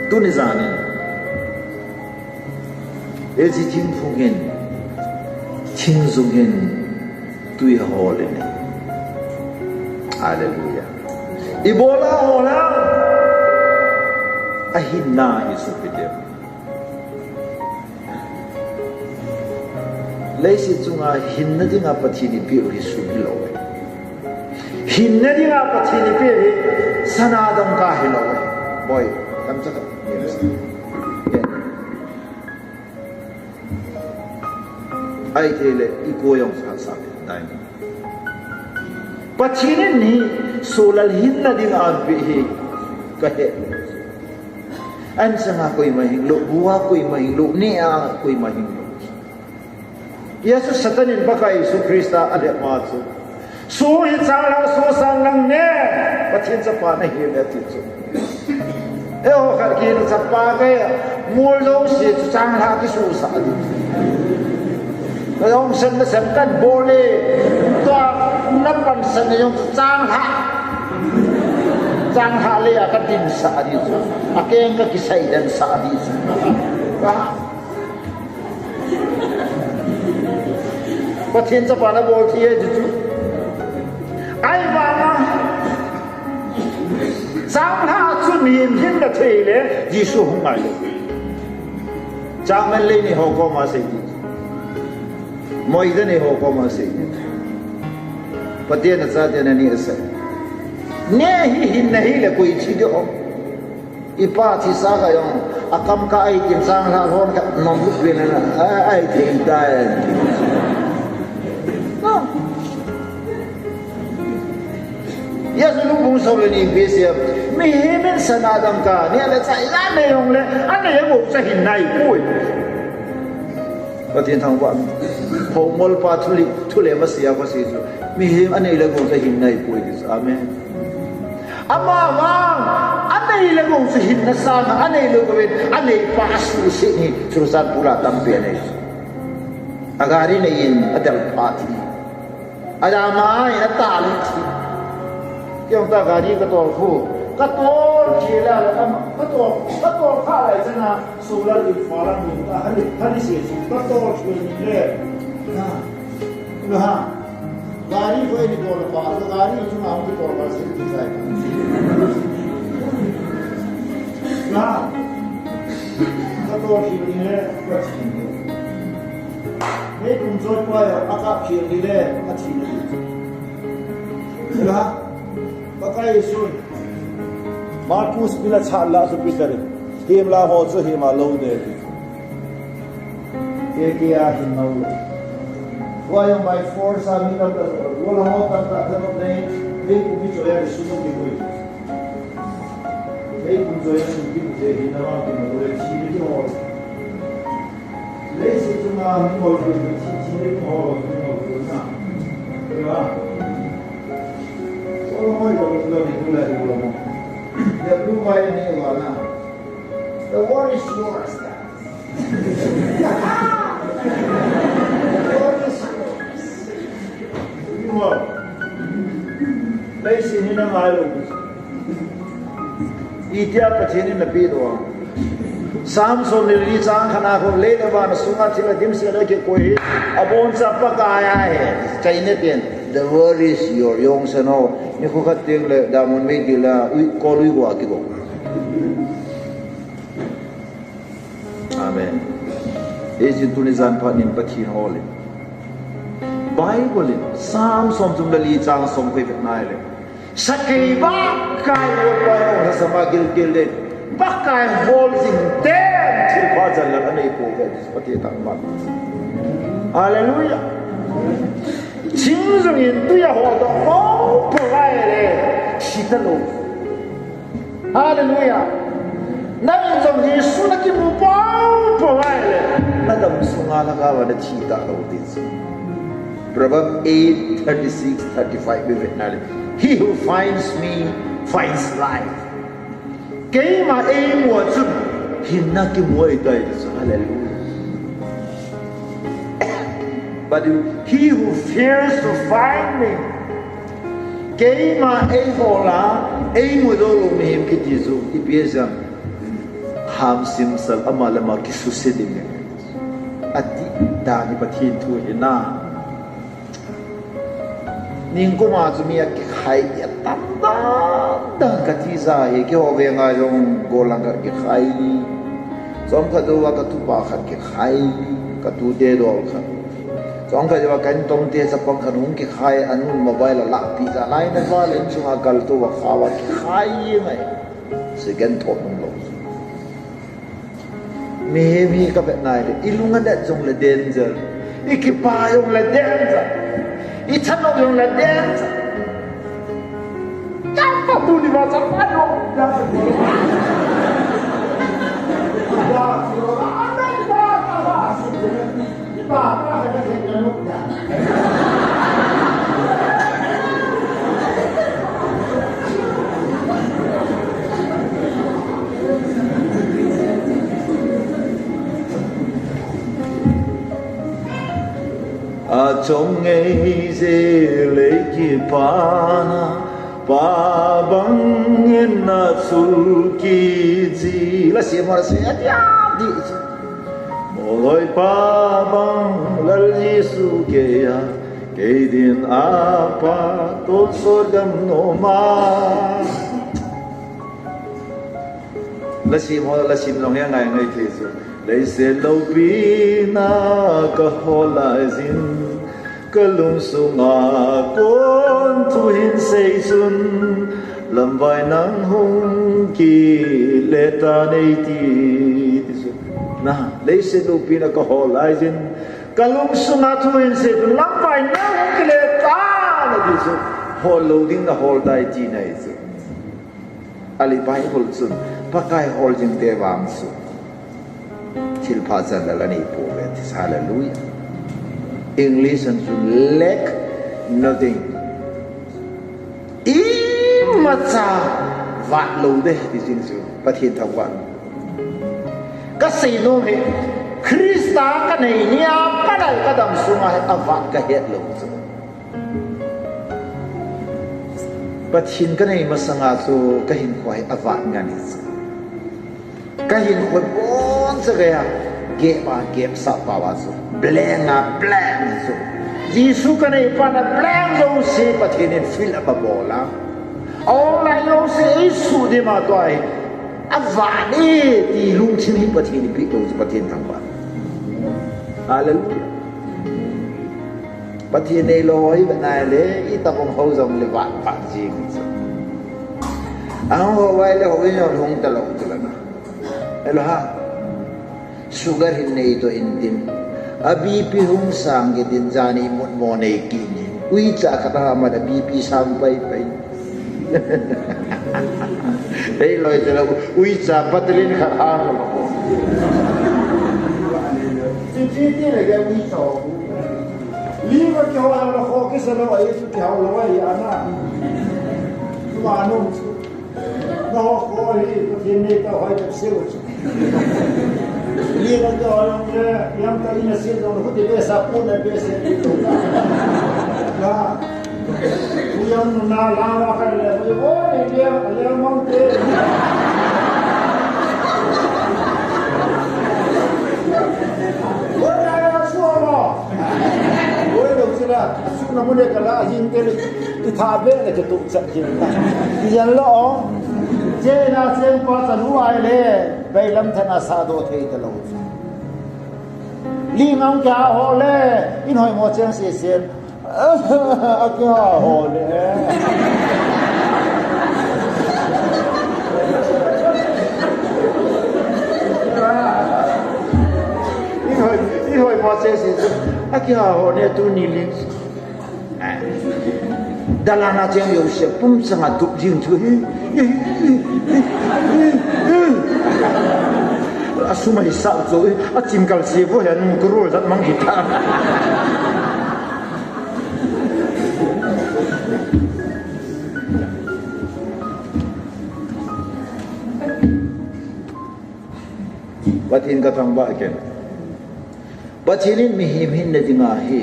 Tuni jan in. Hiche thingphung hin, thingjung hin, tui ahol in. Hallelujah. Ibola ahol a? Ahinna hi sopite. Leiset chunga hinna dinga Pathen ipeh u hi sum hilou. Hinna dinga Pathen ipeh u hi sana dangka hilou. Boi, tamcha khat. Ahithei le, ikoi jong sasa dai. Pathen in hi Solal hinna dinga apeh hi kahe. An sanga koima hinglou, bu a koima hinglou, neh a koima hinglou. Jesu Satan in Pakai Jesu Christa alhep ma chu. Su hi changlhah, su sang lang ne, Pathen chapa nahi ne ati chu. Eiho khat kihil chapa kei, mol jouse chu changlhah kisusah ding. Najong sen nasem kan bol e, tua napansan najong chu changlhah. Changlhah le a kadinsah ding chu. Akeng kakisaidan sah ding chu. Pathen chapa nabol thei e ti chu. Ahivanga, changlhah chu mihem hinna thei le, Jesu hung ngai lou. Changman lei nei ho koma sei ti. Moida nei ho koma sei ti. Pathen achate nani asei. Neh hi hinna hile koi thi ding ham. Ipa thisa kha jong, akam kah a hitin changlhah lhon khat nom lut uvin a, a, ahithei tai. No. Jesu lungpung sou le ni pe sia. Mihem in sana dangka, neh le chah ijat nei jongle, anei agou chu ahin naipoi. Pathen thangvah. Phongmol pa thu le, thu le masia pa si chu. Mihem anei le agou chu ahin naipoi ti chu. Amen. Amavang, anei le agou chu hinna sanga, anei le agou in, aneipa asuhset hi, Churachandpur a tampi anei. Agari nei in, adelpa thi. Adamna in atah le thi. Kei jong ta gari katol khu. Katol khel a le ama, katol, katol kha lai chana solar in fa lang dun ta, hali, hali se su, katol khel ni le. Na. Na. Gari khu eini dol pa, gari chu na hung kitol pa se ti sai. Na. Katol khel ni le, ka thi. Meipum choi pa a, akap khel ni le, athi na. Sila, Pakai Jesu. Markus bila chat la chu Peter. Him la ho chu him a lo de. Ke ke a hin lo. Wa yang by force a mi ta ta. Wa la ho ta ta ta no nei. Meipum choi a su no ki koi. Meipum choi a su ki koi hin na ma ki no le chi ni ki ho. Leiset chunga mingol kul, thi, thi le mingol, mingol kul na. Diba? Solomon ko lo ni kul la ni kul mo. The blue wine ni wa na. The war is yours, guys. The war is yours. Mingol. Leiset hi na ngai lo. Itia Pathen in napeh doh a. Psalm som le li chang khat na khu, lei le van sunga thil a dimset a kikoi hi aboncha Pakai a ahi. China pen, the world is your, jong sano. Nikho khat teng le damun mei dil a, ui, kol ui gua kigo. Amen. Hijeh chun tuni jan phat nin Pathen hol in. Bible in Psalm som thum le li chang som ko i vet nai le. Sakei ba kai lo pa lo na sama gilgil de. Pakai hol jing ten thil pha jan la anei po ve. Pathen thangvah. Hallelujah. Ching jong in tuia ho to po po vai le. Sita lo. Hallelujah. Nang in jong Jesu nakimu pau pau ahile, nadam sunga lhagao a nathi talou ding chu. Proverbs eight thirty-six, thirty-five, mi vet nale. He who finds me finds life. Keima eimu a chun hinna kimu ahitai ti chu. Hallelujah. But he who fails to find me, keima eihol a, eimu jou lou mihem kiti chu, ipi asei em? Hamsim sal, ama le ama kisuse ding ahi. Ati dan hi Pathen thu ahi na. Ningkuma chu mi akikhai atam dan dan kati jeh a hi, keiho venga jong gollhang khat kikhai ni. Chomkhat jouva katupa khat kikhai ni, katute dol khat. Chomkhat jouva ka intong te chapang khat hung kikhai, anun mobile alahpeh jeh a, lainat val in chunga kaltou a khao a kikhai jeng ahi. Second thought umlou. Mihem hi kavet nai le, ilung adet jongle danger. Ikipa jongle danger. Ithanop jongle danger. Tapa tuni ba sa pa no. Achom ngei jeh le kipana, pa bang in na chul kiji. La sim har se atia di. Moloi pa bang Lal Jesu keiya, kei din a pa tonsot gam nom a. La sim ho, la sim jong hi angai ngai thei chu. Leiset loupina kahol lai jin, kalungsunga kon thu hin sei chun, lamvai nang hung kile tan eiti ti chu. Na, leiset loupina kahol lai jin, kalungsunga thu hin sei chun, lamvai nang hung kile tan ati chu. Hol lou ding na hol tai ti nei chu. Ali Bible chun, Pakai hol jing te vang chu thilpha chan la la nei pouve ti. Hallelujah. English an chun lack nothing. Imacha vat lou de ti jing chu Pathen thangvah. Ka sei nom hi, Christa ka nei nia, ka nai ka dam sunga hi avat ka het lou chu. Pathen ka nei masanga chu ka hinkho hi avat ngen hi chu. Ka hinkho bon cha gei a, gep a, gep sah pau a chu. Blank a, blank chu. Jesu ka nei pa na blank jouse Pathen in fill up abol a. Aum lai jouse eisuh dim a tua hi. Avat e ti lungthim hi Pathen in pe lou chu Pathen thangvah. Hallelujah. Pathen nei lou hi, banai le, itobang ho jong le vat vat jing chu. Ahung ho vai le ho in jong hung ta lou chu la na. Hello ha. Sugar hin nei to in tin. A B P hung sang kit in jani mut mo nei kit in. Uicha khat a mat a B P sang pai pai. Hei loi te lo, uicha batalin khat hang lo. Chi chi ti le ke uicha. Li ma ke ho lo kho ke sa lo ai chu ke ho lo ai ana. Tu ma no. Na ho kho hi, Pathen nei ta hoi ta se. Li na ta hoi le, yang ta ina se lo, ko te be sa ko na be se. Na. Ku yang nu na la wa ka le, ko le, le mang te. Ko na ya su ma. Ko lo sila, su na mu ne ka la, hin te le. Itha be le ke tu chat jing ta. Ti jan lo. Chena cheng pa ta lu ai le. Bailam thana sa do thei ta lo. Li ngang kya ho le. In hoi mo cheng se sen. A kya ho le. In hoi, in hoi mo cheng se sen. A kya ho le tu ni li. Dalana cheng jouse pum changa tup jing chu hi. A sum a hisap chu hi. A chim kal si vo hi a nung kuru zat mang hi ta. Pathen ka thangvah kei. Pathen in mihem hinna dinga hi.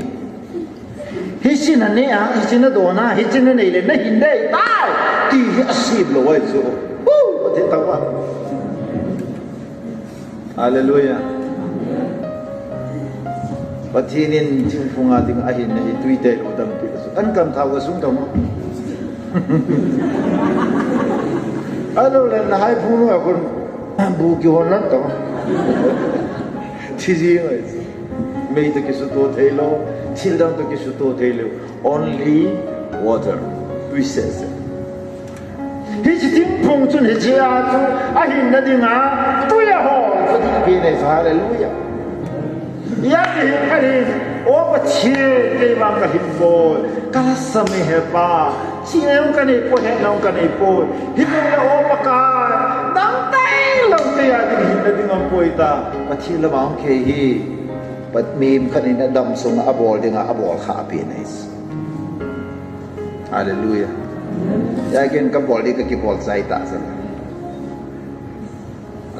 Hiche na nei a, hiche na don a, hiche na nei le, na hin dei tai. Ti hi asem lou ahi chu. Hu, Pathen thangvah. Hallelujah. Pathen in thingphung a dinga ahinna hi tui tei lou dam pi chu. An kam thao ka sung tamo. Alo le na hai phung a kun. Bu kihon lan tong. Thi jing ahi. Mei toh kisuto thei lou, thil dang toh kisuto thei lou. Only water. Tui seh seh. Hiche thingphung chun hiche a chu ahinna dinga tui ahol chu ding pi nei chu, hallelujah. Ijat hi khat hi, O Pathen, kei vang ka hing poi, ka lhasam e he Pa, chihna jong ka nei poi, hetna jong ka nei poi, hijong le O Pakai, nang tailou te a ding hinna ding aum poi ta, Pathen lam a hung kei hi, Pat-, mihem khat in adam sunga abol dinga abol kha apen ahi. Hallelujah. Hijeh in ka bol ding ka kibol chai ta sa.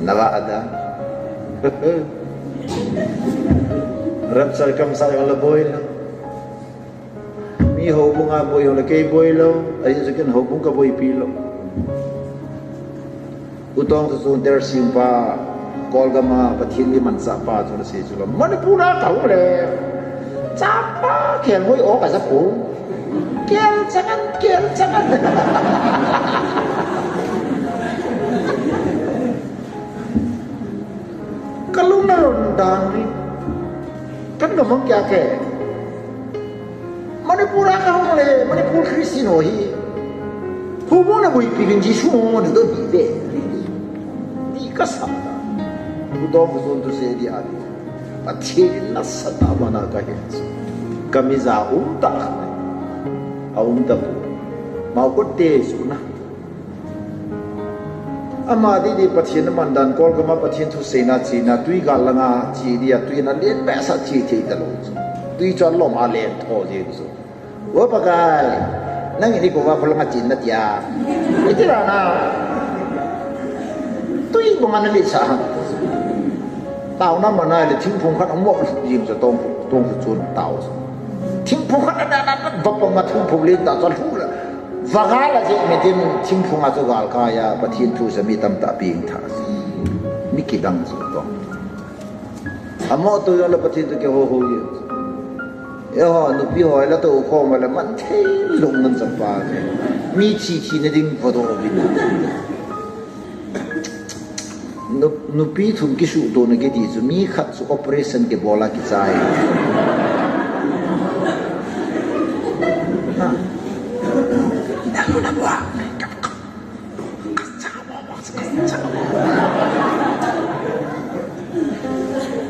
Nava ada. Rapture kamsa jong la boi lou. Mi houbung a boi jong la kei boi lou. Ahi chu ken houbung ka boipi lou. U Tongthasun Tersing pa, Kolgam a Pathen mi manchah pa chu na sei chu la. Manipur a ka hung le. Chapa kel hoi o ka ja pu. Kel changan, kel changan. Ka lung na lon dan ni. Kan ka mang kya ke. Manipur a ka hung le, Manipur Christian ho hi. Houbung na boipi uvin Jesu mo na do bi ve. Di ka sa. U Tongthasun tu se di a di. Pathen in nasatah a mana ka he. Ka mi ja um ta kha. A um ta pu. Mao kote suna. Ama di di Pathen aman dan Kolgam a Pathen thu seina china tui gal langa chi dia tui na len behseh chi thei talou chu. Tui chu alom a len tho jeng chu. O Pakai, nang in koi a kholanga chin na tia. Iti la na. Tui banga na lisa. Taona mana le thingphung khat amo jing chu tong tong chu chun tao. Thingphung khat na na na va panga thingphung len ta chu lu la. Vagal a jeh metin thingphung a chu gal kaiya Pathen thu sa mi tamtah peng tha. Mi kidang chu to. Amo to jong le Pathen to kiho ho ye. Eiho nupi ho la to khom le man thei lung ngan chapa. Mi thi thi na ding vo do bin. Nu- nupi thum kisuhtona kiti chu mi khat chu operation kibol a kichai. Ha.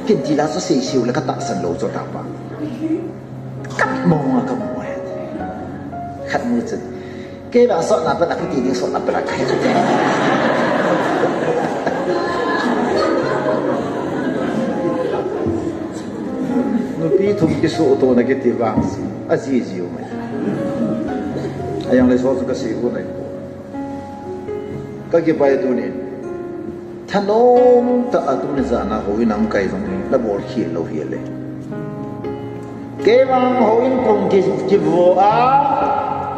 Ken ti la chu seiseu le ka tahsan lou chu tapa. Ka mong a ka mo he. Khat mu chu. Kei ba sot na pa na kiti ding sot na pa na kai. Nupi thum kisuhtona kiti vang si. A ji ji u mai. A yang le so chu ka si u nai. Ka kipai tunin. Thanom tah a tuni jan a houin a um kai jong la bol khel lou hi le. Kei vang houin pung ki, kivo a,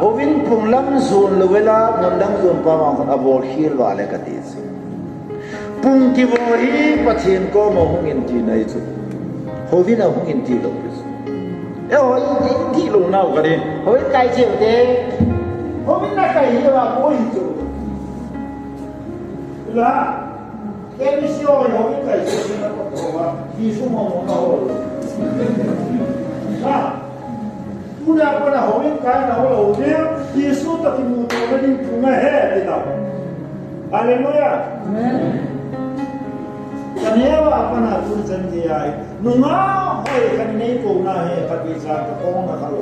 houin pung lam jon lou vela, mun lam jon pa vang a bol khel va le ka ti chu. Pung kivo hi Pathen koma hung in ti nai chu. Houin a hung in ti lou chu. E houin in ti lou nau ka ni. Houin kai cheu te. Houin na kai hi va ko hi chu. La. Kei ni sio houin kai cheu na ko to va. Jesu mo mo na ho. La. Tuna kona houin kai na ho lou ding, Jesu toh kimuto na ding pung ahi, ti tao. Hallelujah. Amen. Ka neo a pat a tu chan ti ai. Nungah hoi ka nei ko na he ka pi chan ka kong na ka lo.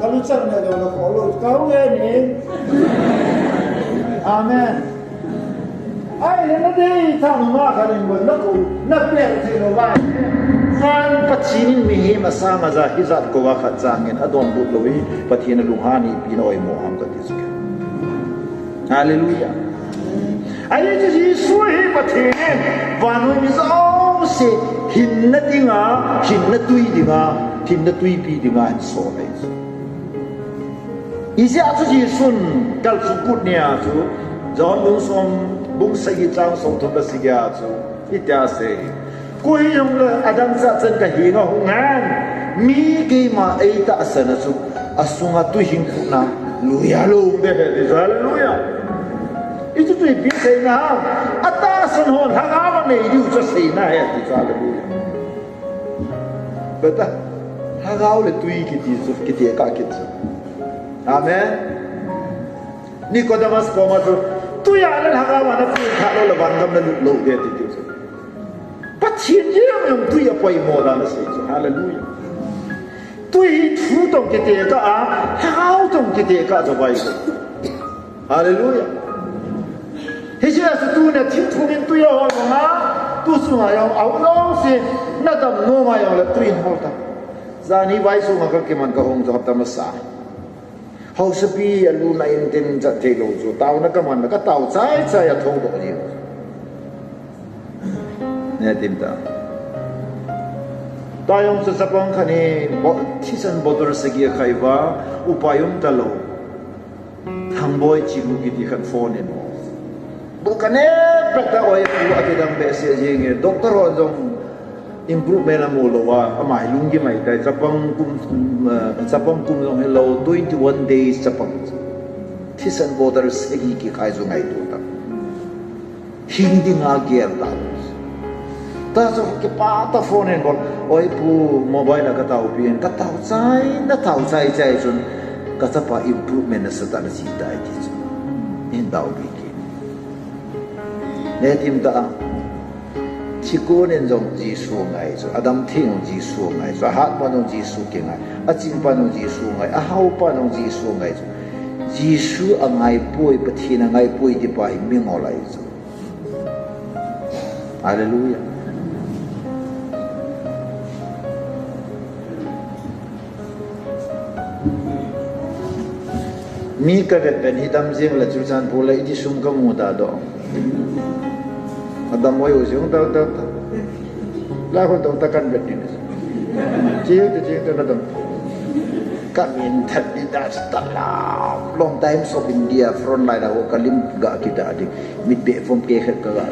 Ka lu chan na lo na ko lo ka u e ni. Amen. Ai le na dei tha ma kha le ngol na ko na pe thei lou vai. Van Pathen in mihem asang a ja hijat ko va khat chang in adonbut lou hi Pathen a lunghan ipi na oimo ham ka ti chu. Hallelujah. Ai chu Jesu hi Pathen in vannoi mi jouse hinna dinga, hinna tui dinga, hinna tuipi dinga ahin sol ahi chu. Hijeh a chu Jesun kalsong kut nia chu, John bung som, bung sagi chang som thum le sagi a chu, hitia asei. Koi hijongle adang chachan ka henga hung hen, mi keima eitahsan a chu, asunga tuihing kutna, lui a lou de he, hallelujah. Hichu tuipi seina ham, atahsan hon, lhagao a nei diu chu seina he, hallelujah. Beta, lhagao le tui kiti chu, kitekah kit chu. Amen. Nicodemus koma chu, tui a le lhagao a na pui kha lou le van gam na lut lou de ti chu. Pathen jeng jong tui a poimo dan asei chu. Hallelujah. Tui hi thu toh kitekah a, lhagao toh kitekah chu bai chu. Hallelujah. Hijeh a chu tuni a thingphung in tui ahol vanga, tu sunga jong a um lou si, na dam nom a jong le tui in hol ta. Jani vai sunga ka kiman ka hung chu hapta masa. Hausapi a luna in tin chat thei lou chu, taona ka man ka tao chai chai a thou doh ji. Ne tim ta. Ta jong chu chapang khat hi bo-, thisan bottle sagi a khai va, upai um ta lou. Thangboi Chiru kiti khat phone in. Bu ka ne pet ta oi pu a kidang behseh jeng e. Doctor hon jong improvement amu lou a, ama hi lunggim ahi tai. Chapang kum, eh, chapang kum jong hilou, twenty one days chapang. Thisan bottle sagi kikhai chu ngaito ta. Hing dinga gel ta. Ta chu kipah tah phone in bol. Oi pu, mobile a ka taopi in, ka tao chai, na tao chai chai chun ka chapa improvement nasa tah na chi tai ti chu. Hin taopi kit. Ne tim ta. Thikon in jong Jesu ngai chu, adam theng jong Jesu ngai chu, ahat pa jong Jesu kingai, aching pa jong Jesu ngai, ahao pa jong Jesu ngai chu. Jesu angaipoi, Pathen angaipoi tipa hi mingol ahi chu. Hallelujah. Mi kavet vet hi dam jeng le chu chan pu le iti sum kamu ta doh. Adam oi u jong ta ta ta. La kon ta ta kan vet ni. Chi ta chi ta na dam. Ka min that ni ta ta la. Long Times of India front line a ho ka lim ga ki ta di. Mit be form ke khat ka ga.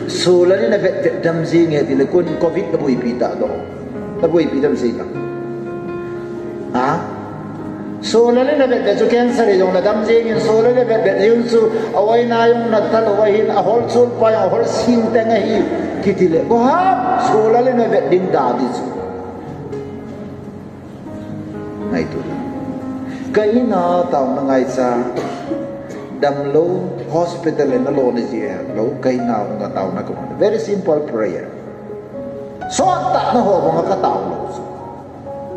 Solar in a vet vet dam jing e ti le kun covid na boipi ta doh. Na boipi dam jing ka. Ha? Solar in a vet vet chu cancer jong na dam jing in solar in a vet vet jong chu a oi na jong na ta lo wa hin a hol chul pa jong a hol sing teng ahi kiti le. Ko ha? Solar in a vet ding da di chu. Ngaito. Ka in a taona ngaicha. Damlou, hospital le nalo na ji lo, ka in a hung a taona ka man. Very simple prayer. Sot tah na ho bang ka tao lou.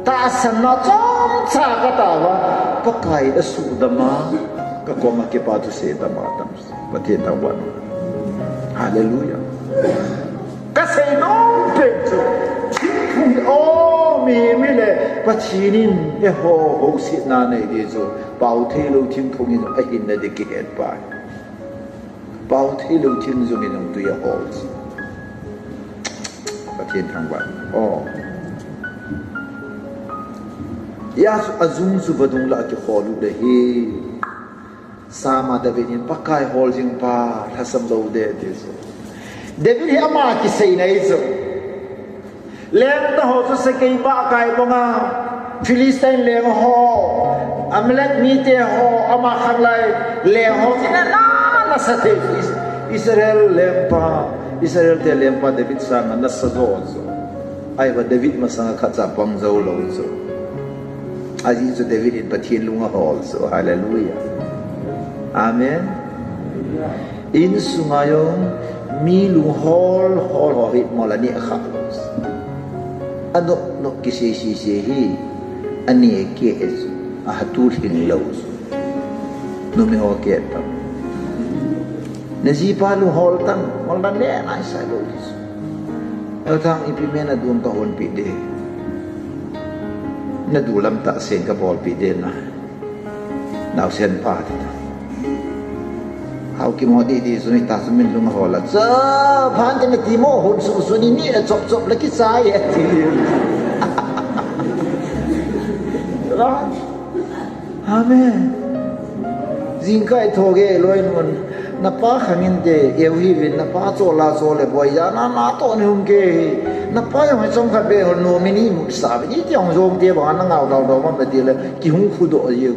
Tahsan na chomcha ka tao va, Pakai a sudam a, ka kom a kipa thusei dam a tam. Pathen thangvah. Hallelujah. Ka sei nom pen chu, thingphung hi aw mi, mi le Pathen in eiho housetna nei di chu, pao thei lou thingphung in ahin na di kihet pa. Pao thei lou thing jong in jong tui ahol chu. Pathen thangvah. Aw. Hijeh chun ajung chu vadung lah a kihol u le hi. Sama David hin Pakai hol jing pa lhasam lou de ti chu. David hi ama kisei nei chu. Lengta ho chu sakei ba kai banga Philistine leng ho, Amalek mite ho, ama khanglai leng ho chu na na na sa thei chu Is-, Israel lengpa, Israel te lengpa David sanga na sa jo chu. Ahivang David masanga khatcha pang jou lou chu. Ajeh chu David in Pathen lung ahol chu. Hallelujah. Amen. Insunga jong mi lung hol hol ho hi mol aneh kha lou chu. Anop nop kisei sei sei hi aneh keh chu. Ahatu lhing lou chu. Numei ho keh tam. Na jipa lung hol tan, hol na ne nai sai lou ti chu. Athang ipi me na dun ka honpi de. Na du lam tah sen ka bolpi de na. Naosen pa ti ta. Hao kimo di di chu ni ta chu min lung hol a. Cha, phan te na ti mo hon su su ni ni a chop chop la kichai e ti. Right? Amen. Jingkah i tho ge loi nun. Na pa khang in te, eu hi vin, na pa cho la cho le boi ya, na, na to ni hung ke hi. Na pa jong hi chom khat be hon no mi ni mu sa be ni ti hong jong te bang na ngau dau dau ma be ti le, ki hung khu do ye.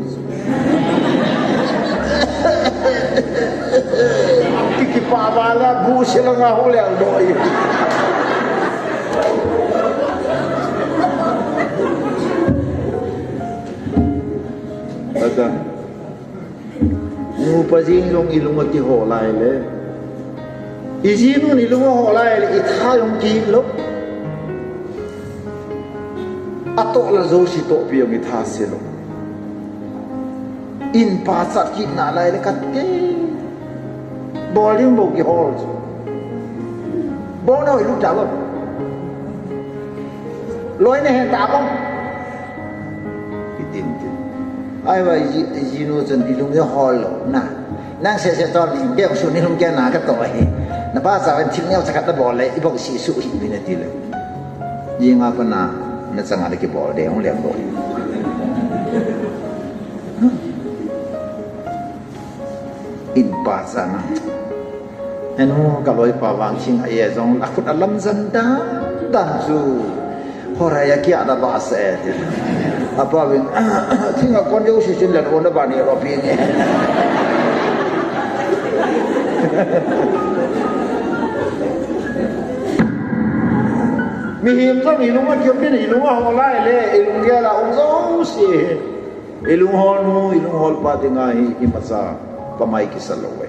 Ki, ki pa ba la bu se la ngau le do ye. Ada. Nupa jeng jong i lung a kihol lai le. I jinun i lung a hol lai le, i tha jong kihil lou. Atoh la jouse tohpi jong i tha se lou. In pachat kit nalai le kati. Bol ding bou kihol chu. Bol na hoi lut ta bou. Loi na hen ta bou. Kitin tin. Ahivang i ji, i jinu chun i lung jong hol lou na. Nang seh seh chol ni, kei jong sun i lung kei na ka to hi. Na pa cha ven thil neo cha khat na bol le, i bou si su hi mi na ti le. Jinga pa na, na changa le kibol de, hung lem bou. In pa cha na. Enu ka loipa vang thing a e jong a khut a lamjan dan dan chu. Horai a kia da ba se ti. Apa vin thing a kon jouse chin le ona ba ni ro pi ni. Mihem jong i lung a kiom in i lung a hol lai le i lung gel a um jouse. I lung hol nu, i lung hol pa dinga hi imacha pamai kisa lou e.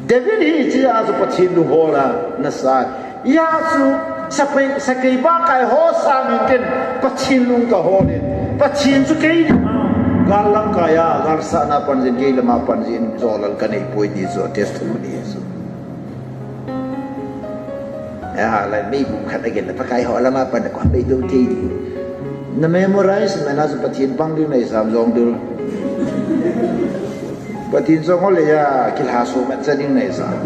David hi hiche a chu Pathen lung hol a nasa. Hijeh chun Sapai, sakei ba kai ho sangin ken Pathen lung kahol in. Pathen chu kei dinga gal lamkai a, gal sahna panjin, kei lama panjin jolal kanei poi ti chu testimony chu. Ya, lai mei bu khat again, Pakai ho lama pan ko mei do ti. Na memorize mena chu Pathen pang ding nei sam jong dul. Pathen jong ho le ya, kilha so mat cha ding nei sam.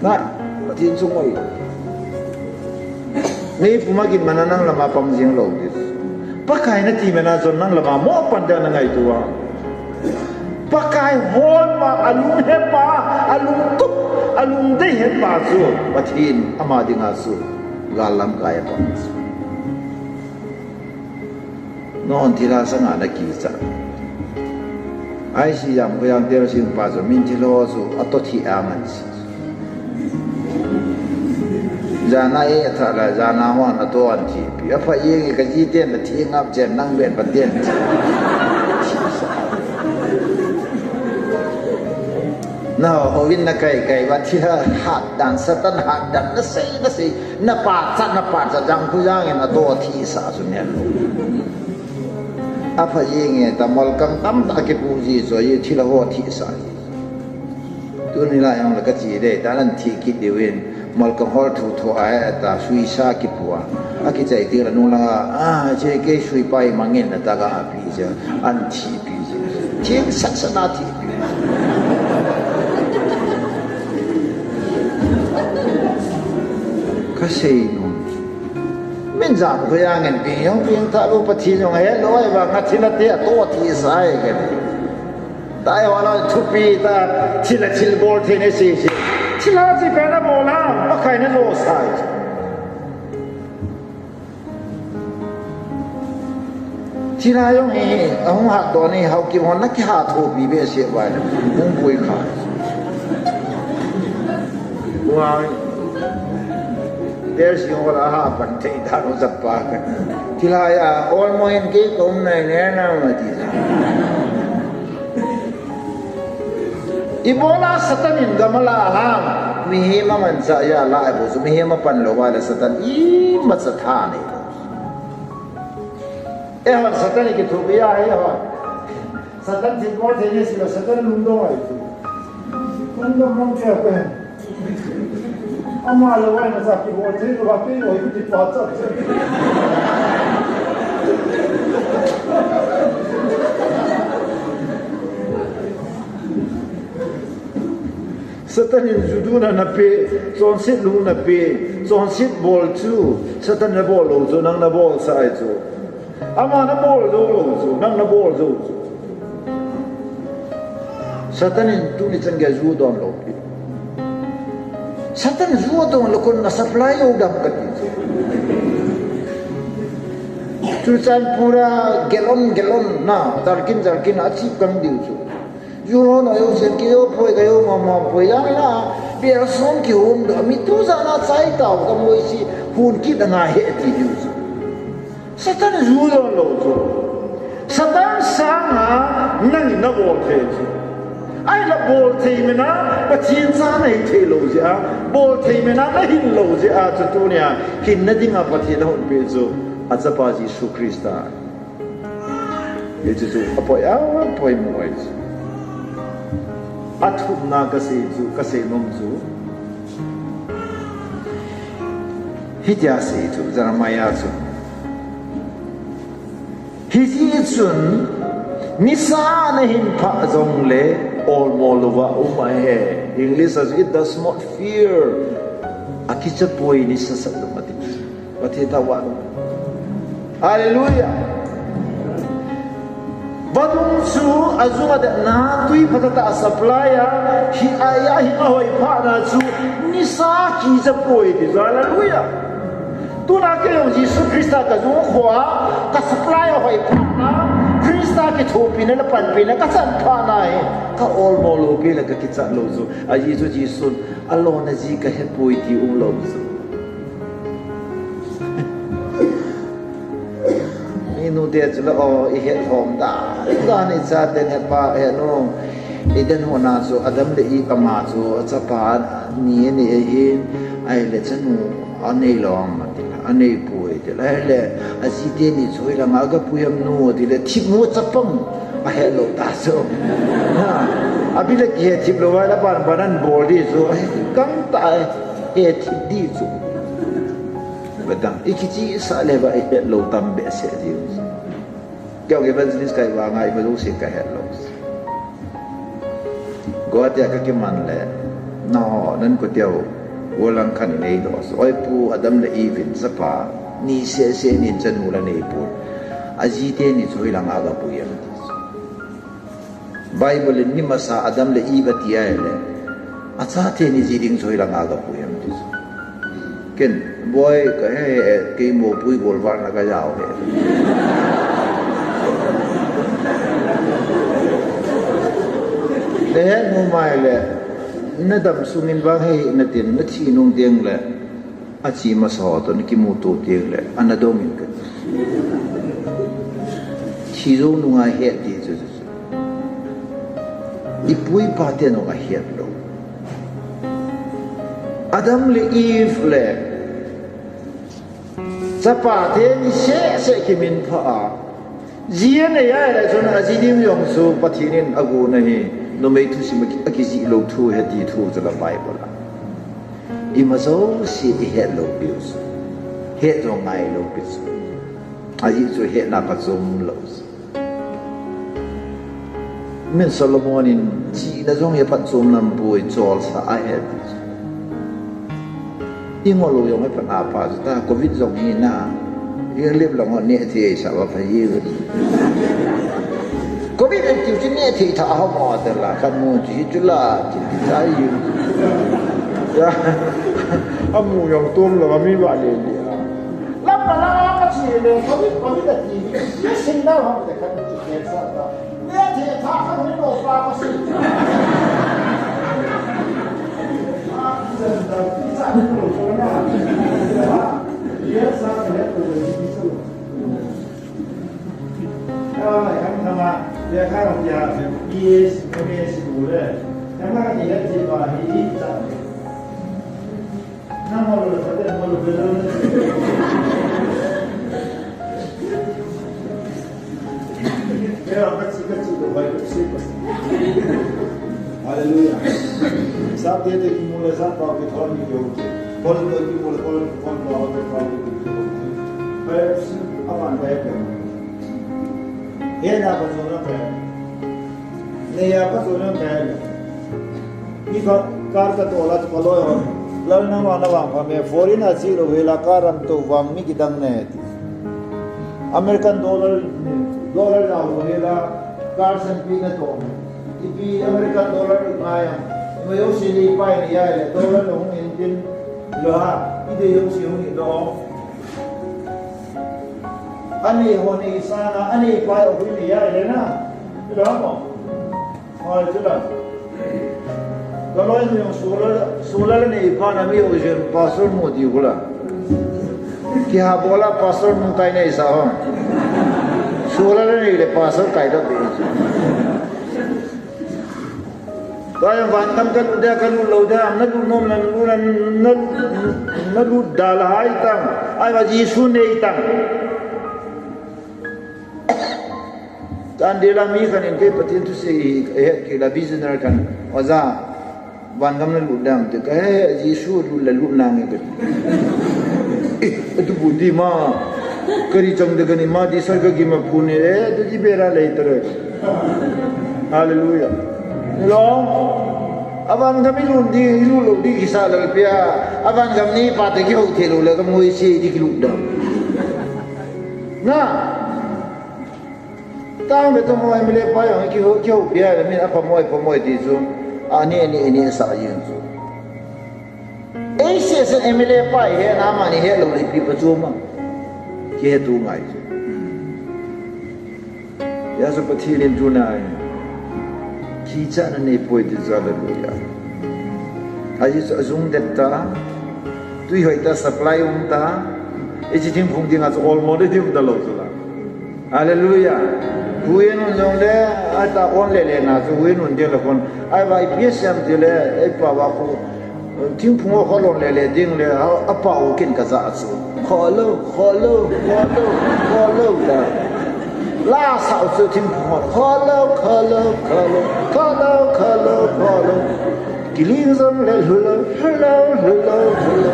Na, Pathen chung oi. Meipum a gin mana nang lama pang jing lou ding. Pakai nati mana chun nang lama mo pan dia na ngaito a. Pakai hol pa, alung he pa, alung tup, alung dei he pa chu Pathen ama dinga chu gal lamkai a pang chu. Non thilha sanga na kicha. Ai si jam ko yang ter sing pa chu min thilha chu ato thi ang an si. Jana e tha la, jana hon ato an thi pi. Apha yeng e ka ji ten la thi ngap chen nang ben pa ten. Na ho win na kai kai ba thilha hat dan Satan hat dan na sei na sei. Na pachat, na pachat, jang khu jang in ato thi sa chu ne lo. Apha yeng e ta molkang tamtah kipu ji chu, ye thilha ho thi sa ji. Tuni la jong la ka chi dei, ta nan thi kit diu in, molkang hol thu thu a, ta sui sa kipu a. Akichai ti la nu la, a, che kei sui pai mangin na ta ka api je, an thi pi je. Thing sat sat na thi pi. Ka sei nom. Min jam ko yang en pi yong pi yong ta lo Pathen jong he lo ai ba nga thilha te ato thi sa e ke. Tai wala thupi ta thilha thil bol the ne si si. Thilha chi pe na bol a, Pakai na lo sa e. Thilha jong hi, ahung hat don hi, Haokip hon na kihat thopi behseh uva le, hung pui kha. Uang, der si hon la ha pan thei dan u jat pa. Thilha ja, ol mo hin kei ka um nai ne na ma ti. Ibola Satan in gam ala ham, mihem amanchah a la abu chu, mihem apan lou uva le Satan imacha tha nei lou. Eihon Satan kithopi a, eihon. Satan thilbol thei nei sila Satan lungdong ahi chu. Lungdong mong che ko. Ama lou uva imacha kibol thei lou uva, kei lou hi kiti pa cha. Satan in ju duna na pe, chonset lungna pe, chonset bol chu, Satan na bol lou chu, nang na bol sa ahi chu. Ama na bol jou lou chu, nang na bol jou chu. Satan in tuni chan gei ju don lou pi. Satan ju don lou kon na supply jou dam kati chu. Churachandpur a gallon, gallon na, jarkin, jarkin a chip kang diu chu. Ju ho na jou sen ki jou poi ka jou mama poi jang la, bel som kihom do, mi tu jana chai tau ka moi si, hun kit anga he ti diu chu. Satan ju don lou chu. Satan sanga nang in na bol thei chu. Ahinla bol thei mena, Pathen cha na hi thei lou jeh a, bol thei mena na hin lou jeh a chu tunia, hinna dinga Pathen ahon pe chu, achapa Jesu Christa. Hichu chu apoi a, apoi mu ahi chu. Athumna ka sei chu, ka sei nom chu. Hitia sei chu, Jeremiah chu. Hiti chun, nisa na hin phah jongle, olmo louva um ahi. English says, it does not fear. Akicha poi nisa sat lou mati. Pathen thangvah in. Hallelujah. Vadung chu ajung a detna tui phatah a supply a, hi a, a hi a hoi phatna chu nisa kicha poi ti chu. Hallelujah. Tuna kei jong Jesu Christa ka jung khoa, ka supply a hoi phatna, Christa kithopina le panpina ka chan phatna hi, ka olmo lou pi le ka kichat lou chu. Ajeh chu Jesun, alona ji ka hepoi ti um lou chu. Minu te chu la, o, i het lhom da. Da ni cha ten he pa, he nu. Eden hon a chu Adam le Eve ama chu chapa ni anei ahin, ahile chanu anei lou ham ati, anei poi ati. Ahile aji teni chu hoilanga aga pui ham nu ati le, thipmu chapang ahet lou ta chu. Ha, abi le kihe thip lou vai la ban ban an bol di chu, ai, kang ta, he thip di chu. Badang, i kichi sa le ba i het lou tam behseh di chu. Kei evangelist kai vanga ima jouse ka het lou. Guwahati a ka kiman le, na ho, nan koteu, golang khan i nei doh. Oi pu, Adam le Eve in chapa ni seh seh nin chanu la nei pon. Aji teni chu hoilanga aga pui ham ti. Bible in ni masa Adam le Eve ati ahile, achate ni ji ding chu hoilanga aga pui ham ti chu. Ken, boi, ka he, he, kei mo pui gol var na ka jao he. Le he, mo mai le, na dam sungin vang he, na tin, na thi nung ding le, achi masa ho toh na kimuto ding le, ana dong in ka. Thi jou nunga he ti chu, chu, chu. I pu i pa te nunga het lou. Adam le Eve le chapa teni seh seh kiminpha a. Ji anei ahile chun aji ding jong chu Pathen in agon ahi, numei thusim a ki, akijih lou thu ahi ti thu chu la Bible a. Ima jouse i het lou pi u chu. Het jong ngai lou pi chu. Ajeh chu hetna phatchom lou chu. Min Solomon in chihna jong hi phatchom nam poi, cholsa ahi ti chu. I ngol u jong hi phatna pa chu ta, covid jong hi na. I lip lang ho neh thei sa va pha ji. Covid an tiu chu neh thei tha ho mo ta la, khat mu chu hi chu la, ti ti ta i. Ya. Amu jong tom lou, ami va le le. Lam la la ka chi le, covid, covid ati. Ye sin da ham de khat ni ke sa ta. Ye the tha khat ni lo pa ko si. A, zan da ti sa ni lo so na. Ye sa ni lo so. Ya, yang nama, ya ka ya, yes, yes, bole. Yang mana ye ti ba hi ta. Hallelujah. Sab de de ki mule sab pa ki thon ni yo. Thon to ki mule thon thon pa ki thon ni yo. Hai, aman ba ya. He na ba so na ba. Neiya pha chu nang kai. Mi kha car ka toh la chu ka loi ho. Lal nang vang na vang pha me, foreign a che lou hela car ram toh vang mi kidang ne ti. American dollar, dollar na ho hela car sanpi na toh. Ipi American dollar ngai a. Ima jouse neipai ni ya le dollar na hung in tin lou ha. Ide jouse hung in lou. Anei ho nei sanga, aneipai ho nei ya le na. Lou ha mo. Hoi, chula. Ka loi ni jong solar, solar neipa na mi ho jeng pastor mu ti kula. Kiha bola pastor mu kai nei sa ho. Solar nei le pastor kai da be. Tua jong van kam ka lut dia, ka lut lou dia, na lut nom na lut na, na, na lut da la hai tang. Ai ba Jesu nei tang. Tan de la mi khan in kei Pathen thusei hi het kei la visioner khan, oja, van gam na lut dam te ka he, Jesu lut la lut na nge ka. Eh, atu bu di ma, kari chang de ka ni ma, di sar ka ki ma pu ni, eh, tu di bera le tare. Hallelujah. Lo, avan gam i lut di, i lut lo di kisa lal pia, avan gam ni pa te ki ho the lo le ka moi se di ki lut dam. Na, Tang le tamo M L A pa jong kiho, kiho pia le min a phamoi, phamoi ti chu. Ani, ani, ani sa jing chu. Ei se se M L A pa he na ma ni he lo le pi pa chu ma. Kihe tu ngai chu. Ya chu Pathen in tu nai. Kicha na nei poi ti chu, hallelujah. Aji chu ajung det ta. Tui hoi ta, supply um ta. Ei chi thingphung dinga chu almost dei um ta lo chu la. Hallelujah. Huinun jong le, ai ta on le le na chu huinun ding le kon. Ai va ipi siam ti le, ai pa va khu. Thingphung ho lon le le ding le, a pa u kin ka za chu. Kholo, kholo, kholo, kholo ta. La sa chu thingphung ho. Kholo, kholo, kholo, kholo, kholo, kholo. Kilin jong le hulo, hulo, hulo, hulo.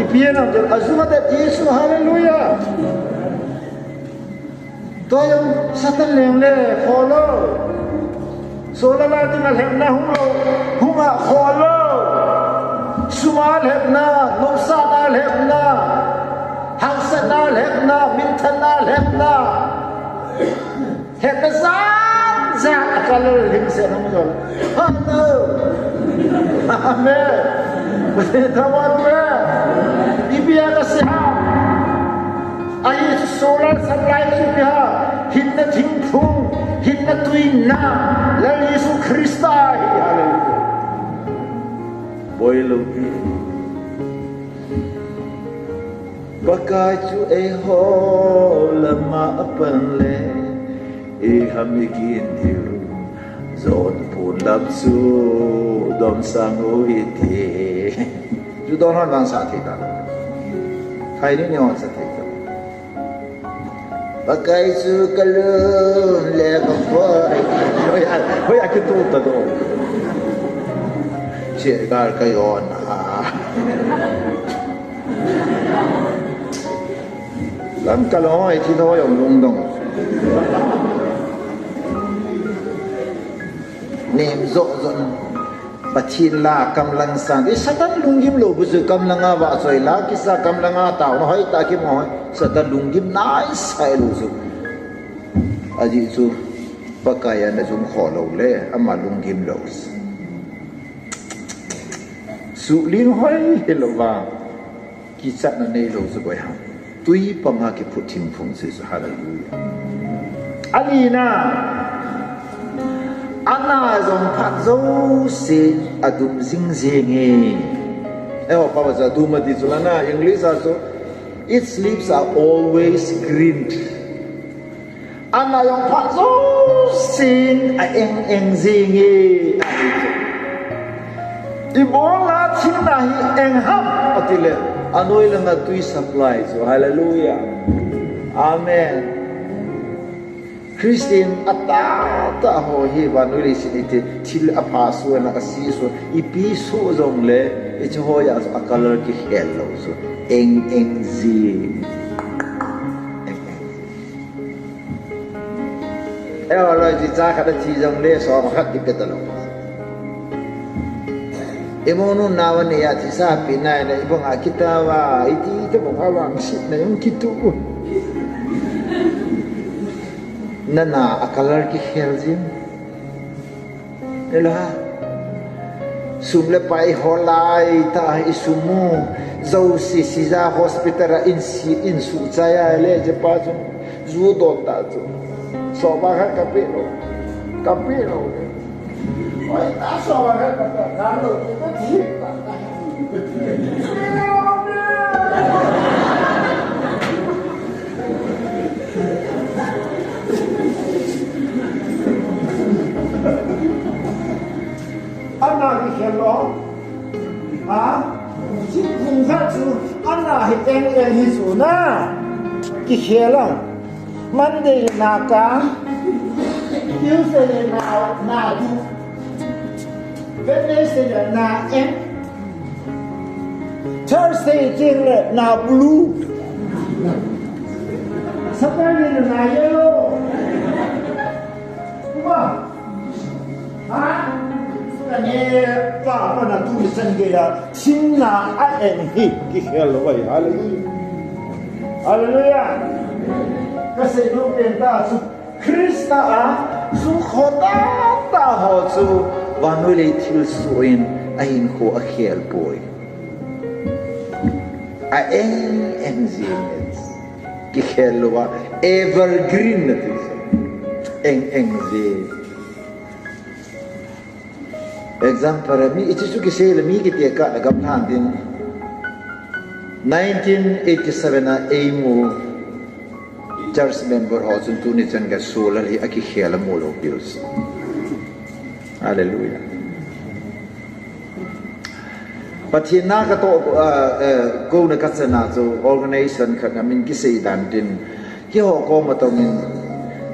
Ipi na chu, azuma te ti su, hallelujah. Tua jong Satan leng le kholo. Solar light a lhepna hung lo, hung a kholo. Suma lhepna, nopsahna lhepna, hausatna lhepna, minthanna lhepna. Lhepna jat jat a colour himset hung jol. Hello. Amen. Thaman me. Ipi a ka si ha. Ahi chu solar supply chu ipi ham, hinna thingphung, hinna tuina, Lal Jesu Christa ahi, hallelujah. Boi lou pi. Pakai chu eiho lama apan le, iham igin diu. Jon pun lam chu dom sang u iti. Chu don hon vang sa thei ta. Khai ni ni hon sa thei ta. Pakai chu kalun le ka khoi. Hoi a, hoi a kitu ta do. Che gar ka yon a. Lam ka lo, ai thi tho jong lungdong. Nem jo jon. Pathen la kamlang sang. I Satan lunggim lou bu chu kamlang a vahchoi la kisa kamlang a tao na hoi ta ki mo hoi. Satan lunggim nai sai lou chu. Ajeh chu Pakai a na jum kho lou le ama lunggim lou. Suhling hoi hilou va. Kichatna neilou chu boi ham. Tui panga kiphut thingphung chu, hallelujah. Alina, ana jong phat jouse adum jing jenge. Eiho pa va chu adum ati chu lana, English a chu, its leaves are always green. Ana jong phat jousen a eng eng jenge. Ibola thingna hi eng ham ati le, anoi langa tui supply chu. Hallelujah. Amen. Christian atah tah ho hi vannoi leiset iti thil apha suh ana asi suh, ipi suh jongle, ichi ho a colour kikhel lou chu. Eng eng ji. Eng eng. Eiho loi chu cha khat athi jongle som khat kipe talou. Imonu nawa ni a thisa pi nai le ibang a kita va iti te bang a vangsetna jong kitu. Nana a colour kikhel jin. Ela. Sum le pai holai ta i sum u. Jouse Sija hospital a insi insu chai a le je pa chu. Ju don ta chu. Soma khat ka pe lou. Ka pe lou. Oi, ta soma khat ka pe lou. Ka thi ta. Ana kikhel lou. Ha? Thingphung khat chu ana hi eng eng hi chu na. Kikhel a. Monday le na kang. Tuesday le na, na du. Wednesday le na eng. Thursday teng le na blue. Saturday le na yellow. Kuma. Ha? Kane pa mana tu ni san gei a, thingna a eng hi kikhel lou ahi. Hallelujah. Hallelujah. Kasei nom pen ta chu Christa a sung kho tah tah ho chu vannoi lei thilsoh in ahinkho akhel poi. A eng eng jing e. Kikhel lou a evergreen nati chu. Eng eng jing. Example, mi ichi chu kisei le mi kitekah le gamlhan din. Nineteen eighty-seven a eimu. Church member ho chun tuni chan gei solar hi akikhel amu lou piu chu. Hallelujah. Pathen na katoh, ah, eh, kouna kachana chu organization khat na min kisei dan tin, keiho koma tongin,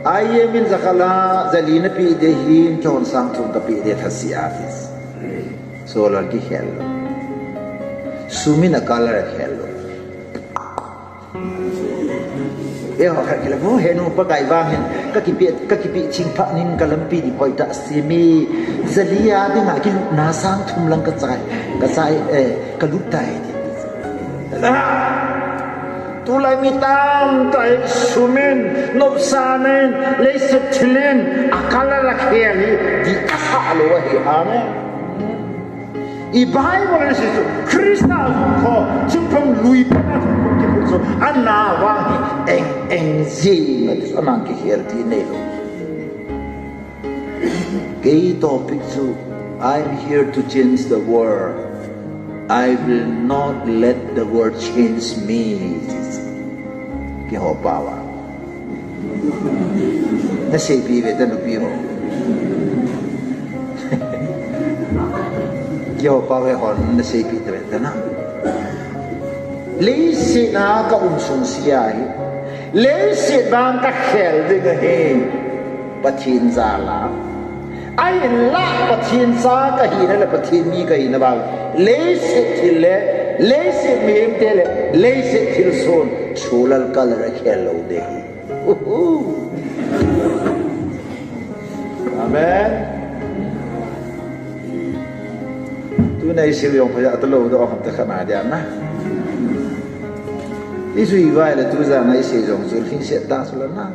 I M in jakhat la jali napeh ding ahin, keihon sang thum kapeh ding, thase ati. Solar kikhel lou. Sum in a color akhel lou. Eiho khat kila, "Vo, henu Pakai vang hin, kakipeh, kakipeh ching phat nin kalampi ding hoitah seme. Jali a dinga kilutna sang thum lang kachai, kachai, eh, kalut tai," ti. Ah! Tulai mi tamtah in sum in, nopsahna in, leiset thil in, a color akhel hi, dih asah lou ahi. Amen. I Bible in asei chu, Christa jong kho, thingphung lui pen a thingphung kiphut chu, ana vang hi eng eng jing ati chu, ana kikhel ti neilou. Kei topic chu, I'm here to change the world. I will not let the world change me. Keiho pao a. Naseipi ve ta nupi ho. Keiho pao ve hon naseipi ta ve ta na. Leiset a ka um sung sia hi. Leiset vang kakhel ding ahi. Pathen jal a. Ahinla Pathen cha kahina le Pathen mi kahina vang. Leiset thil le, leiset mihemte le, leiset thilson, solar color akhel lou ding ahi. Uhu. Amen. Tuna isei jong phaja talou doh ham ta khat na dia na. Ijui vai le tujan a isei jong chu lhingset ta chu la na.